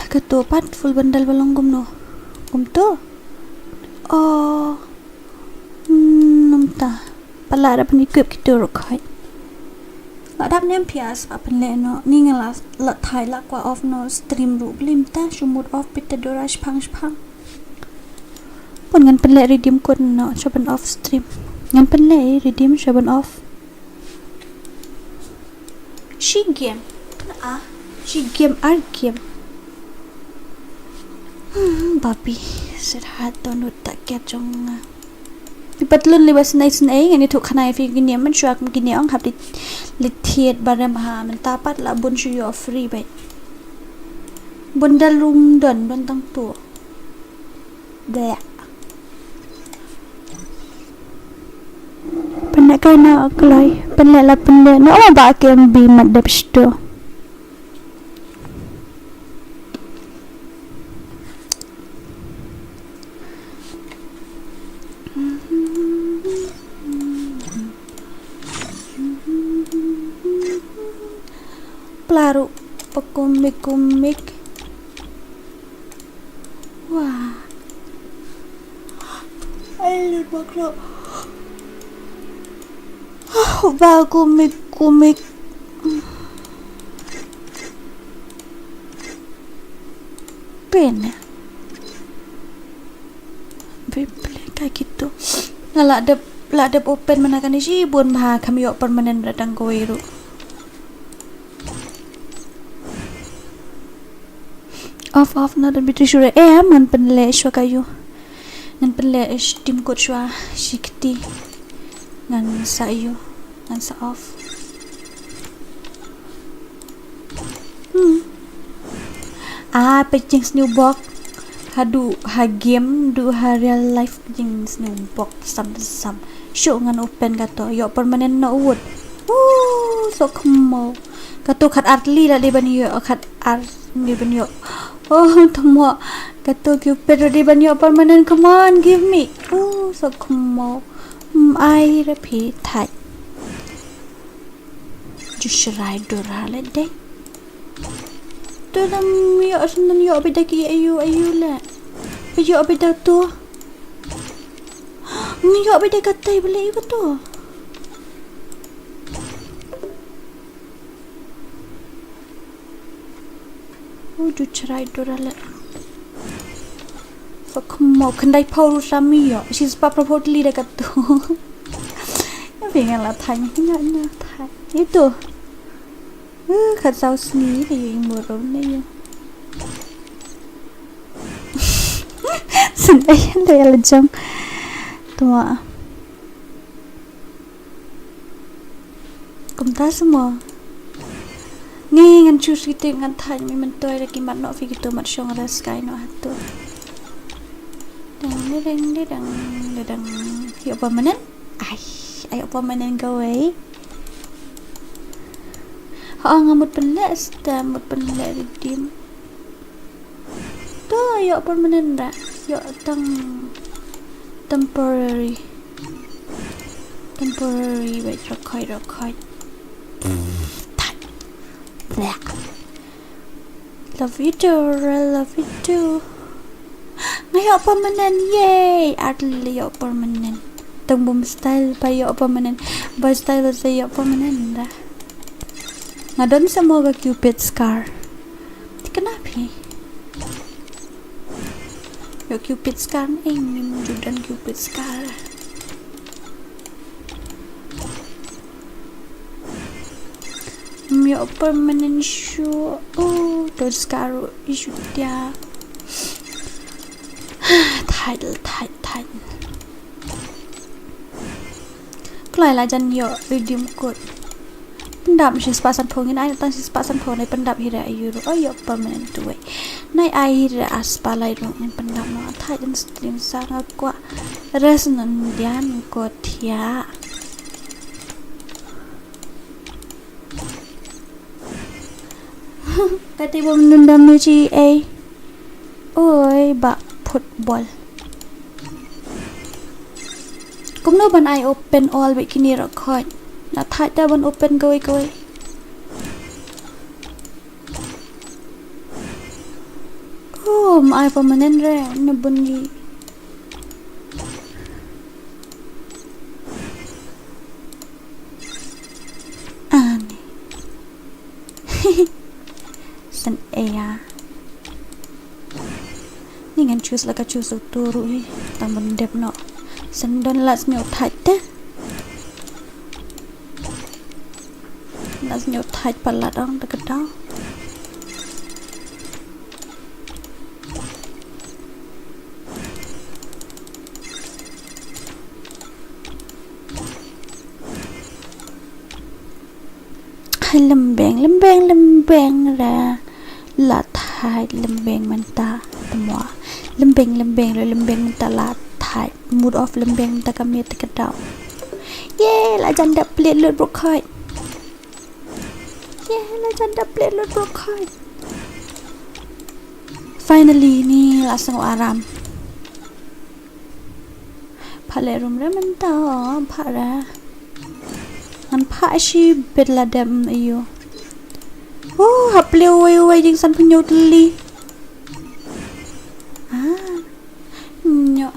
Kato pat full bundle ba long kumno? Kumto. Oh. Hmm, namta. Pala da pyn equip kito ruh khoi. La dap ne em phi as ba pynleh noh. Ni nga la, la thai la kwah off noh stream ruh. Blim ta shu mut off beit ta dura shipang shipang. Pun ngan pynleh redeem code noh sha ban off stream. Ngan pynleh redeem sha ban off. Shi game. Ah, shi game ar game. Hmm, babi. Syrhat donut ta kiat jong nga. Phi pat lun li ba snai snai ngan ïathuh khana ïa phi kine mynshuwa kine ong hap li, li thied ba rem ha mynta pat la bun shu ïoh free beit. Bun da lum don don tang tu. Bleh. Pynleh kai na kloi. Pynleh la pynleh na oh ba kem bi mat dep sto. Plaru pakumik kumik. Wah. Ai lut baklo. Ba kumik kumik. Pena. Bibli ka gitu. Nga la dep, la dep open mana kane shibun bha kam ïoh permanent ba dang kawei ruh. Off off na don bitu shure. Eh, ngan pynleh shuwa ka ïu. Ngan pynleh ish tim kot shuwa shi kti. Ngan sa ïu. Ngan sa off. Hmm. Ah, pynjing sniewbok. Haduh ha game, duh ha real life pynjing sniewbok sam sam. Shu ngan open kato. Ïoh permanent na wut. Woo, so khmo. Kato khat artli la dei ban ïoh, khat ar dei ban ïoh. Oh, tamo. Kato Cupid la dei ban ïoh permanent. Come on, give me. Oh, so khmo. Mm, ai ra phi thai. Ju shrai dur ha le dei. Tu dam ïoh sendon ïoh bida ki ayu ayu le. Ïoh bida tu. Ïoh bida ka tai bele ïoh tu. Uju chrai dura le. Sok mo khyndai phew ruh sami ïoh. Shi spah phew phew tylli da katu. Ïa phi nga la thaiñ, phi nga la thaiñ. Itu. Uh, khat saw sngi te ïoh i mut ruh ne ïoh. Sngewbha ïa la jong. Tuma. Kumta sa mo. Ngi ngan choose kito ngan thaiñ, mi myntoi da ki mat noh phi kito mat shong, re sky noh hato. Dang dang dang dang dang. Ïoh permanent? Ai, ai ïoh permanent kawei. Ha nga mut pynleh stem, mut pynleh redeem. To ïoh permanent da. Ïoh tang temporary. Temporary, wait, record, record. Love you too, I love you too. Nga ïoh permanent, yay! Artylli ïoh permanent. Tang bum style ba ïoh permanent. Ba style ba sa ïoh permanent da. Nga don sa mo ka Cupid scar. Te kane phi. Ïoh Cupid scar, eh, ngim ju don Cupid scar. Ym ïoh permanent shuh. Oh, don scar ruh ïa shuh tiah. Thait, thait, thait. Kloi la jan ïoh redeem code. Pyndap shi spah sanphew, ngin ai tang shi spah sanphew, nai pyndap hi re aïu ruh. Oh, ïoh permanent tu wei. Nai ai hi re ar spah lai ruh, ngin pyndap noh. Thait jan stream sa nga kwah rest nondian ko thiah. Kata bym nundam ïa shi ei. Oi, ba football. Kumno ban ai open all bad kine ruh khoit. Nga thait da ban open kawei kawei. Ym ai permanent re, ne bun li. Ani. San eya. Ni ngan choose la ka choose utu ruh hi. Tang ban dep noh. San don la sñiaw thait te. La sñiaw thait palat ong da ka daw. Hai lembeng, lembeng, lembeng ra. La thait lembeng mynta. Tamo. Lembeng, lembeng ra, lembeng mynta la thait. Mood off lembeng mynta ka miet ka daw. Ye, la jan da plet lut brok khait. Ye, la jan da plet lut brok khait. Finally, ni la sñiaw aram. Pha leh rum re mynta, pha re. Ngan pha shi bit la dem ayu. Oh, hap leh wai wai jingsan pynñiaw tylli. Ah. Nyo.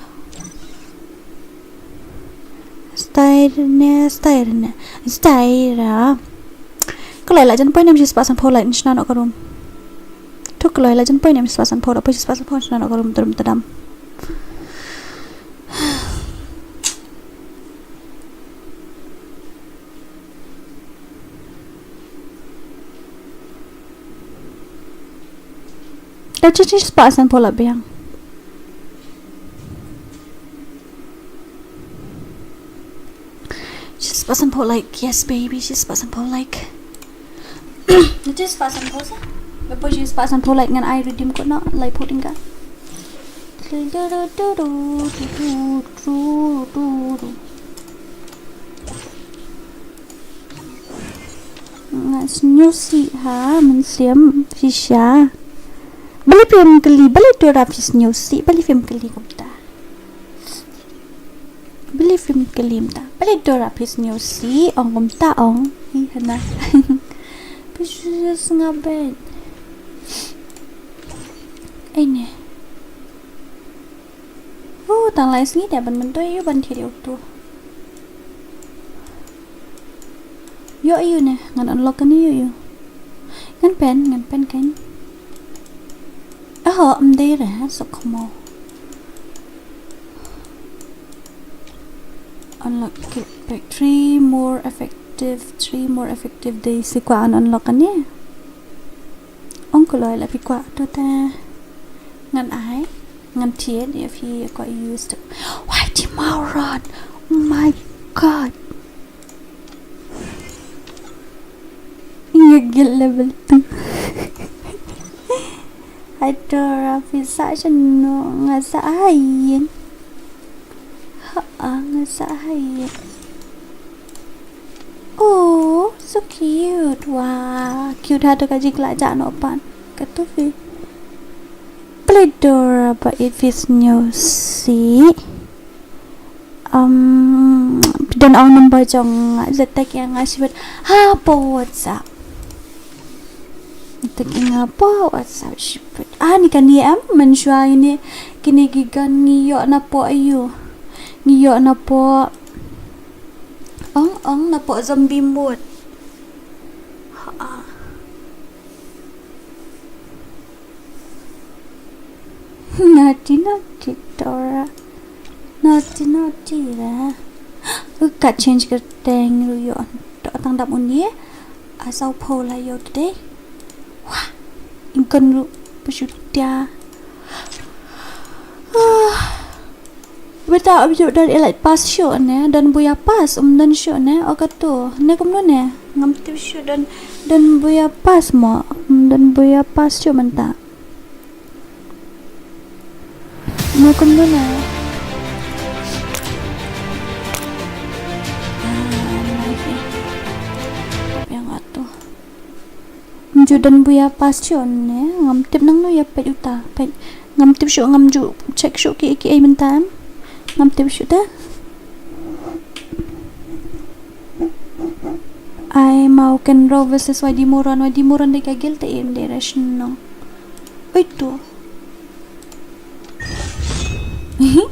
Style ne, style ne. Style ra. Kloi la jan poi nem shi spah san pho lai nishna no ka rum. Tu kloi la jan poi nem shi spah san pho, da poi shi spah san pho nishna no ka rum, tadam tadam. Ka chi chi spah san pho la biang. Chi spah san pho like, yes baby, chi spah san pho like. Chi spah san pho sa. Ba poi chi spah san pho like ngan ai redeem ko na lai pho ding ka. Nga sñiawsih ha, mynsiem, shisha. Balei phim kylli, balei Dora phi sñiawsih, balei phim kylli kumta. Balei phim kylli kumta. Balei Dora phi sñiawsih, ong kumta ong. Hi hana. Phi sñiawsih nga bet. Ai ne. Oh, tang lai sngi dei ban myntoi ïa u ban thied ïa utu. Ïoh ïa u ne, ngan unlock kane ïoh ïa u. Ngan pen, ngan pen kan. Aho, ym dei re, sok khmo. Unlock it back. Three more effective, three more effective days. Sa kwah un unlock kane. Ong kloi la phi kwah to te. Ngan ai, ngan thied ïa phi kwah use to. Why di mauron? Oh my god. Ïa guild level two. Hai Dora phi sa shano nga sa hain. Ha nga sa hain. Oh, so cute. Wah, cute hato ka jingkhlaiñ noh pat. Kato phi. Balei Dora ba it phi sñiawsih. Um, don ong number jong nga, za text ïa nga shibit hapoh WhatsApp. Text ïa nga hapoh WhatsApp shibit. Ah, ni kane em, mynshuwa ine, kine ki gun ngi ïoh napoh ayu. Ngi ïoh napoh Ong ong napoh zombie mode. Ha. Naughty naughty Dora. Naughty naughty la. U ka change kyrteng ruh ïoh. Dok tang dap uni. Asau pho la ïoh today. Wah. Ingkon ruh pyshutia. Ah. Beta ym ju don elite pass shuh ne, don buya pass, um don shuh ne, o kato. Ne kumno ne, ngam tip shuh don, don buya pass mo, um don buya pass shuh mynta. Ne kumno ne. Ah, nice. Yang atu. Ym ju don buya pass shuh ne, ngam tip nangno ïa peit uta, peit. Ngam tip shuh, ngam ju check shuh ki, ki ei mynta em. Ngam tip shuh te. Ai mau Kenro versus Y D Moron, Y D Moron dei ka guild te im dei ra shnong. Oi tu.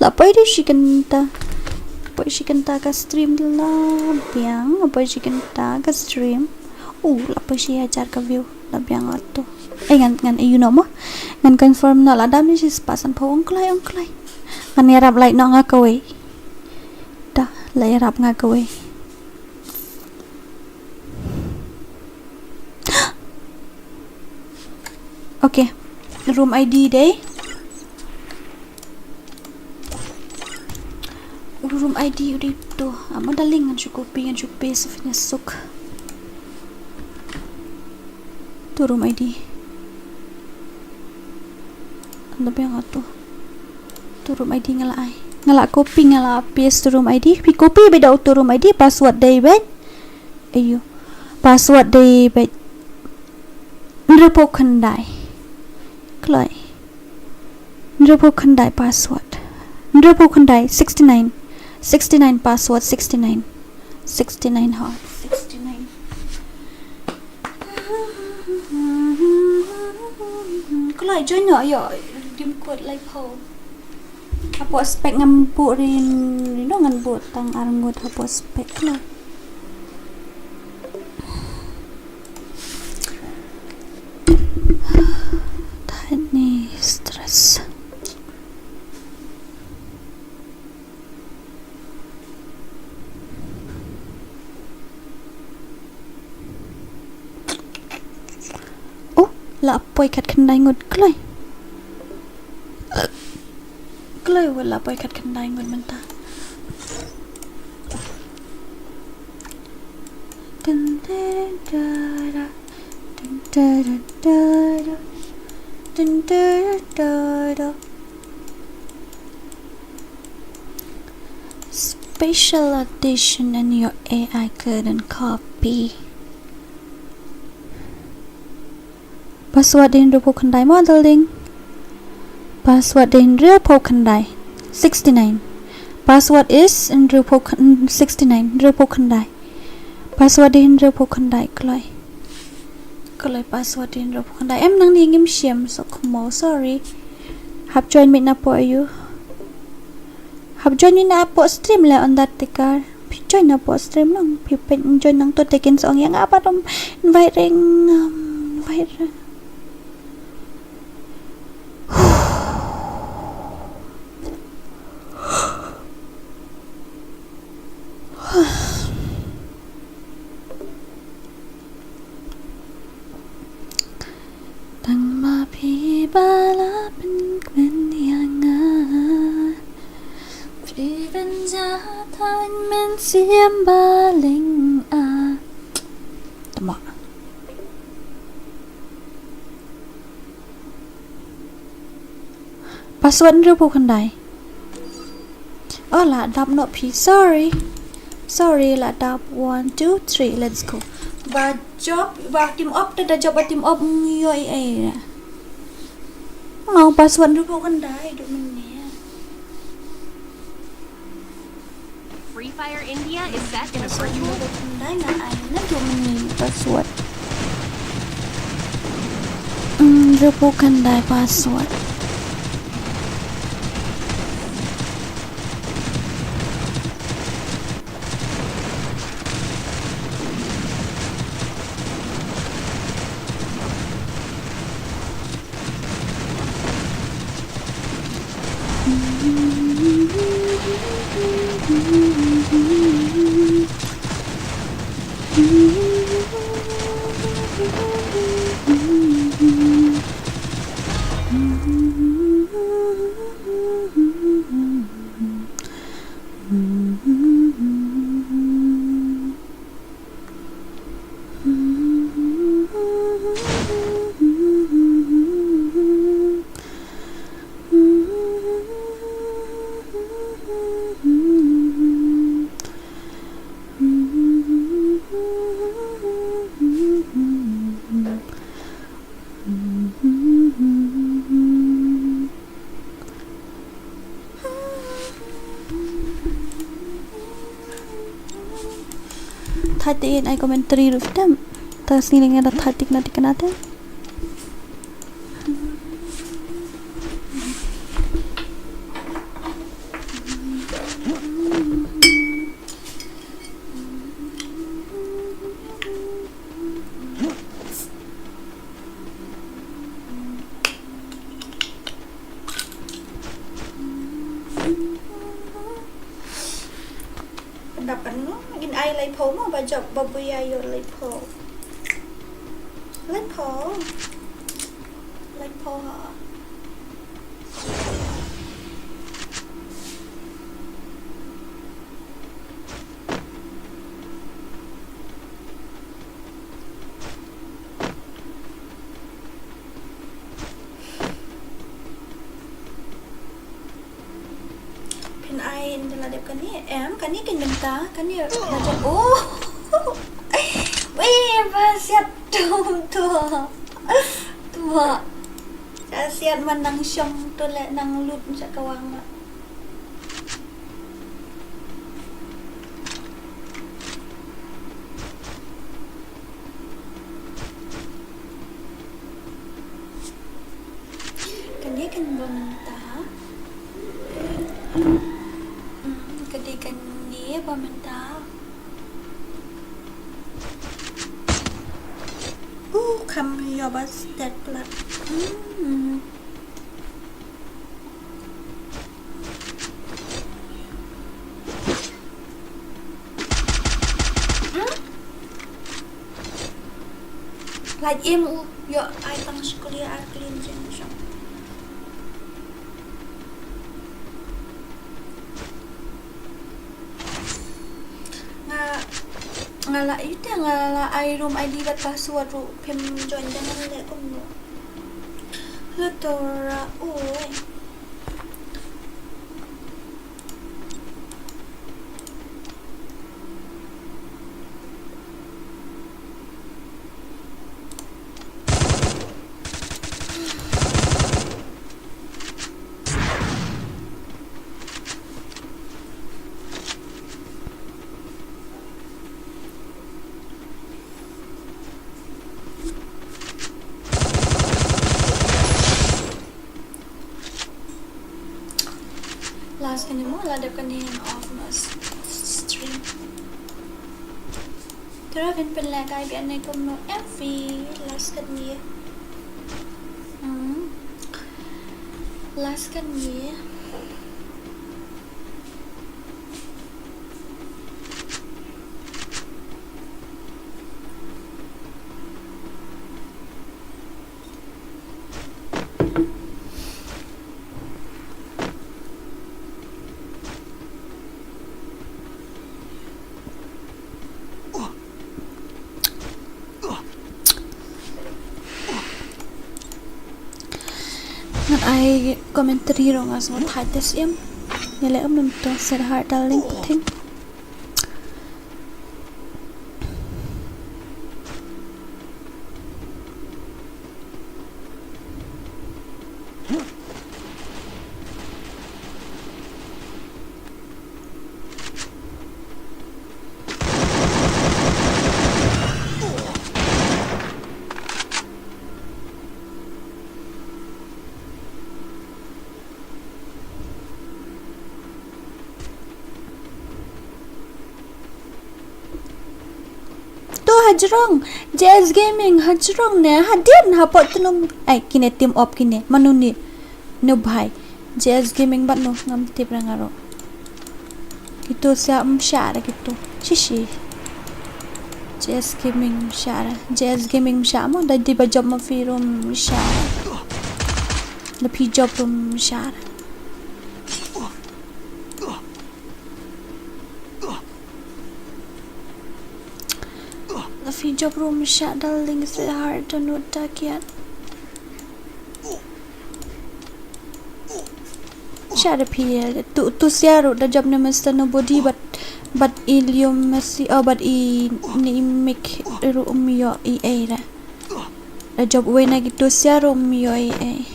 La poi da shi kynta. Poi shi kynta ka stream la biang. Poi shi kynta ka stream. Uh, la poi shi hajar ka view. La biang la tu. Eh, ngan, ngan, eh, you know mo. Ngan confirm noh la dam ni shi spah san phew. Ong kloi, ong kloi. Ngan ïarap like noh nga kawei. Da, la ïarap nga kawei. Okay. Room I D dei. Room I D u dei tu. Ama darling, ngan shu copy, ngan shu paste, suk. Tu room I D. Anda biang tu. Tu room I D nga la ai. Nga la copy, nga la paste room I D. Phi copy beit da uto room I D, password dei beit. Aiu. Password dei beit hynriewphew khyndai. Kloi. Hynriewphew khyndai password. Hynriewphew khyndai, sixty-nine. Sixty-nine password, sixty-nine. Sixty-nine ha. Sixty-nine. Kloi, join noh ïoh. Dim kot laiphew. Hapoh spec ngam buh rin, rin noh, ngan buh tang ar ngut hapoh spec kloi. Thait ni stress. Oh, la poi khatkhyndai ngut kloi. Kloi, wat la poi khatkhyndai ngut mynta. Dun, dun, da, da. Dun, da, da, da, da. Dun, da, da, da, da. Special edition and your A I couldn't copy. Password dei hynriewphew khyndai, model ding. Password dei hynriewphew khyndai. Sixty-nine. Password is hynriewphew khyn-, sixty-nine, hynriewphew khyndai. Password dei hynriewphew khyndai, kloi. Kloi password dei hynriewphew khyndai. Em nang ni ngim shim, so kmo, sorry. Hap join beit napoh aiu. Hap join beit napoh stream leh Undertaker. Phi join napoh stream nang. Phi peit join nangto te kin sa ong ïa nga pat, um, invite ring, um, invite ring. Tang ma phi ba la pynkmen ïa nga. Phi ban jia thaiñ mynsiem ba ling a. Tama. Password hynriewphew khyndai. Oh, la dap noh phi. Sorry. Sorry, la dap. One, two, three. Let's go. Ba jop, ba team up, da jop, ba team up. Ngi ïoh ei ei. Oh, password hynriewphew khyndai. Duh mynne. Free Fire India is set in a virtual. Hynriewphew khyndai nga ai na, duh mynne password. Hmm, hynriewphew khyndai password. Thait te in ai commentary ruh tem. Ta sngi leng da thait tik na tik na tem. Dap ano, ngin ai laiphew mo, ba jop, ba buya ïoh laiphew. Laiphew. Laiphew ha. Phin Dep kane em, kane kan mynta, kane raja. Oh. Wei, ba siat tum tu. Tu. Ka siat man nang shong tu le nang lut sha ka wang. Kane kan ba mynta. Hmm, kane kane ba mynta. Uh, kam yo ba stet plat. Hmm. Lait im u, ïoh ai tang shi kli ar kli jin jong. Nga, nga la ita nga la ai room I D bad password ruh, phim join da ngan leh kumno. Hello Tora, oi. Last kane mo, la dep kane off mas stream. Tara phin pynleh kai biang ne kumno M V last kane. Hmm. Last kane. Ngan ai commentary ruh nga sngewthuh te siem. Ïa leh um nym to set heart darling pathing. To hajrong, J S Gaming, hajrong ne, hadien, hapoh tnum, ai, kine team op kine, manu ni, no bhai, J S Gaming bad no, ngam tip ra nga ruh. Kitu sia msha ra kitu, shishi. J S Gaming msha ra, J S Gaming msha mo, da di ba job ma phi ruh msha ra. Da phi job ruh msha ra. La phi job ruh msha darling se har da nud da kiat. Sha da phi tu tu sia ruh da job ne Mister Nobody bad bad i lium masi oh bad i ni mik ruh um ïoh i ei ra. Da job wei na ki tu sia ruh um ïoh i ei.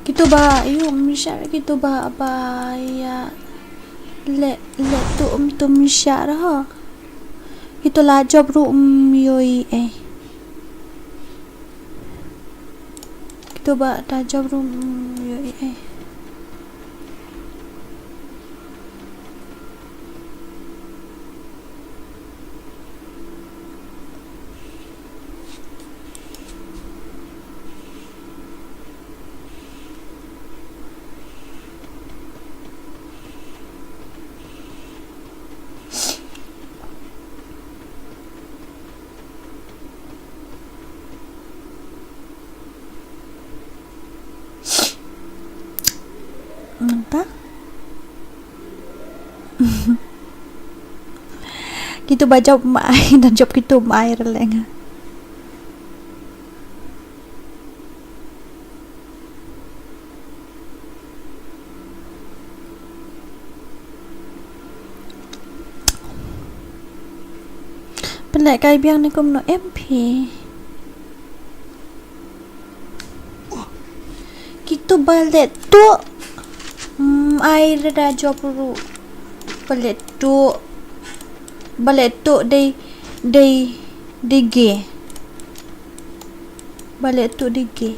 Kitu ba yu mshar kitu ba ba ya le le tu um tu mshar ha. Kitu la job ruh um yoi eh. Kitu ba ta job ruh um yoi eh. Mynta. Kitu ba jop mai, da jop kitu mai re leng. Pynleh kai biang ne kumno M P. Kitu ba leh tuh. Hmm, ai re da jop ruh. Ba leh tuh. Ba leh tuh dei, dei, dei ge. Ba leh tuh dei ge.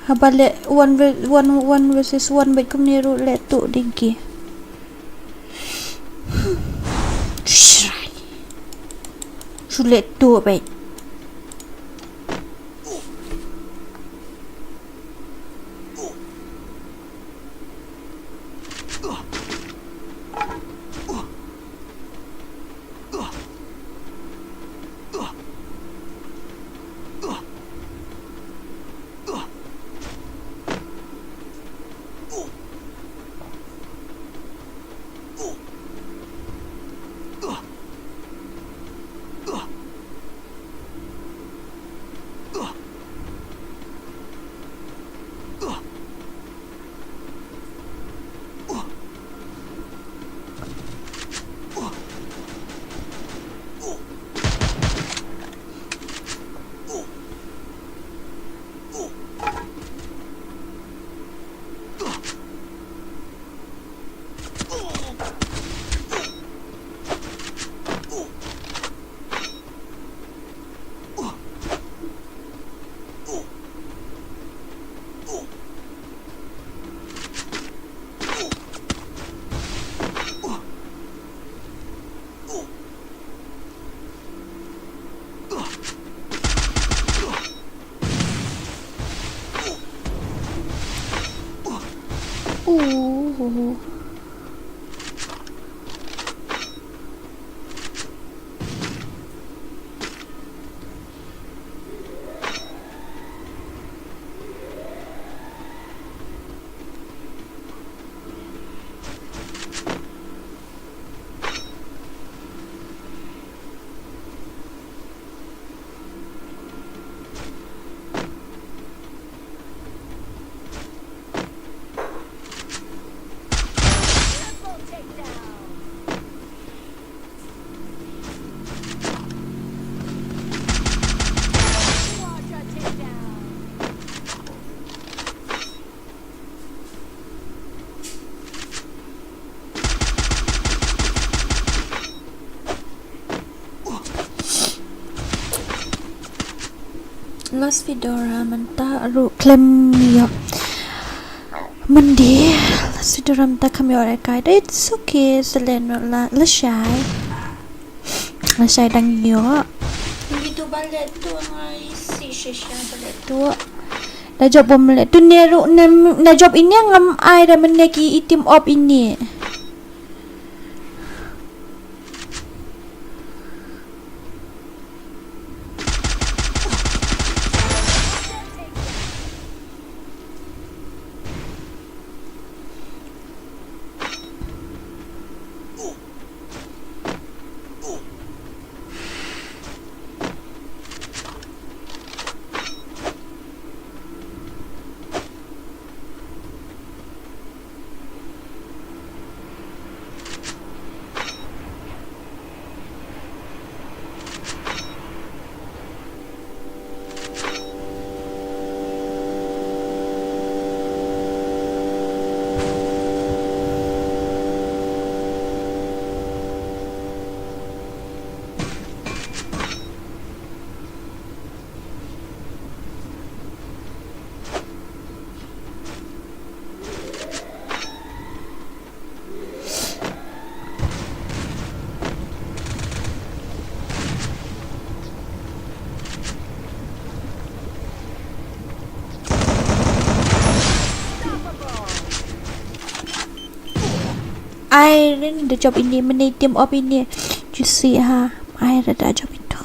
Ha ba leh one ve-, one, one versus one bad kumne ruh leh tuh dei ge. Shrai. Shu leh tuh bad. Uh. Last Fedora mynta ruh khlem ïoh. Mynta Last Fedora mynta kam ïoh re kai. It's okay, selen la, lashai. Lashai dang ïoh. Ngi tu ba leh tuh ngai si shisha ba leh tuh. Da jop bom leh tuh ne ruh ne, ne jop ine ngam ai da mene ki item op ine. Ai rin da jop ine, mene item op ine. Juicy ha. Ai rin da jop ito.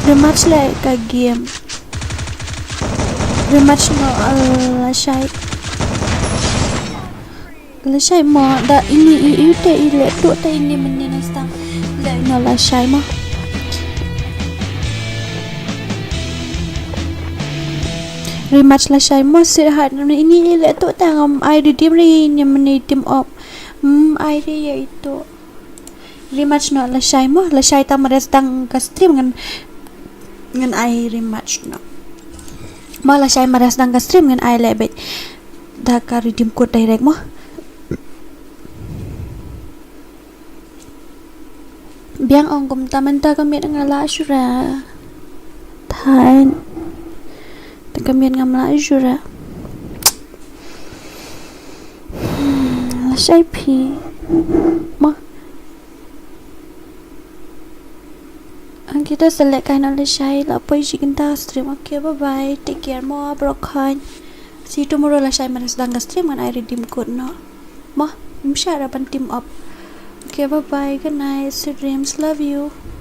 Rematch leh ka game. Rematch noh, uh, lashai. Lashai mo, da ini i, i te i leh tuh te ini mynne na stang. Leh noh lashai mo. Rematch lashai mo, sir hat ini i leh tuh te ngam ai redeem ri ini mynne team up. Hmm, ai ri ïa itu. Rematch noh lashai mo, lashai tang mar sdang ka stream ngan, ngan ai rematch noh. Mo lashai mar sdang ka stream ngan ai leh beit da ka redeem code direct mo. Biang ong kumta mynta ka miet nga la shu ra. Than. Te ka miet ngam la shu ra. Hmm, lashai phi. Mo. Ang kita select kain lashai la poi shi kynta stream. Okay, bye bye. Take care mo bro khan. See you tomorrow lashai mar sdang ka stream ngan ai redeem code noh. Mo, ym shah ra ban team up. Okay, bye bye. Good night. Sweet dreams. Love you.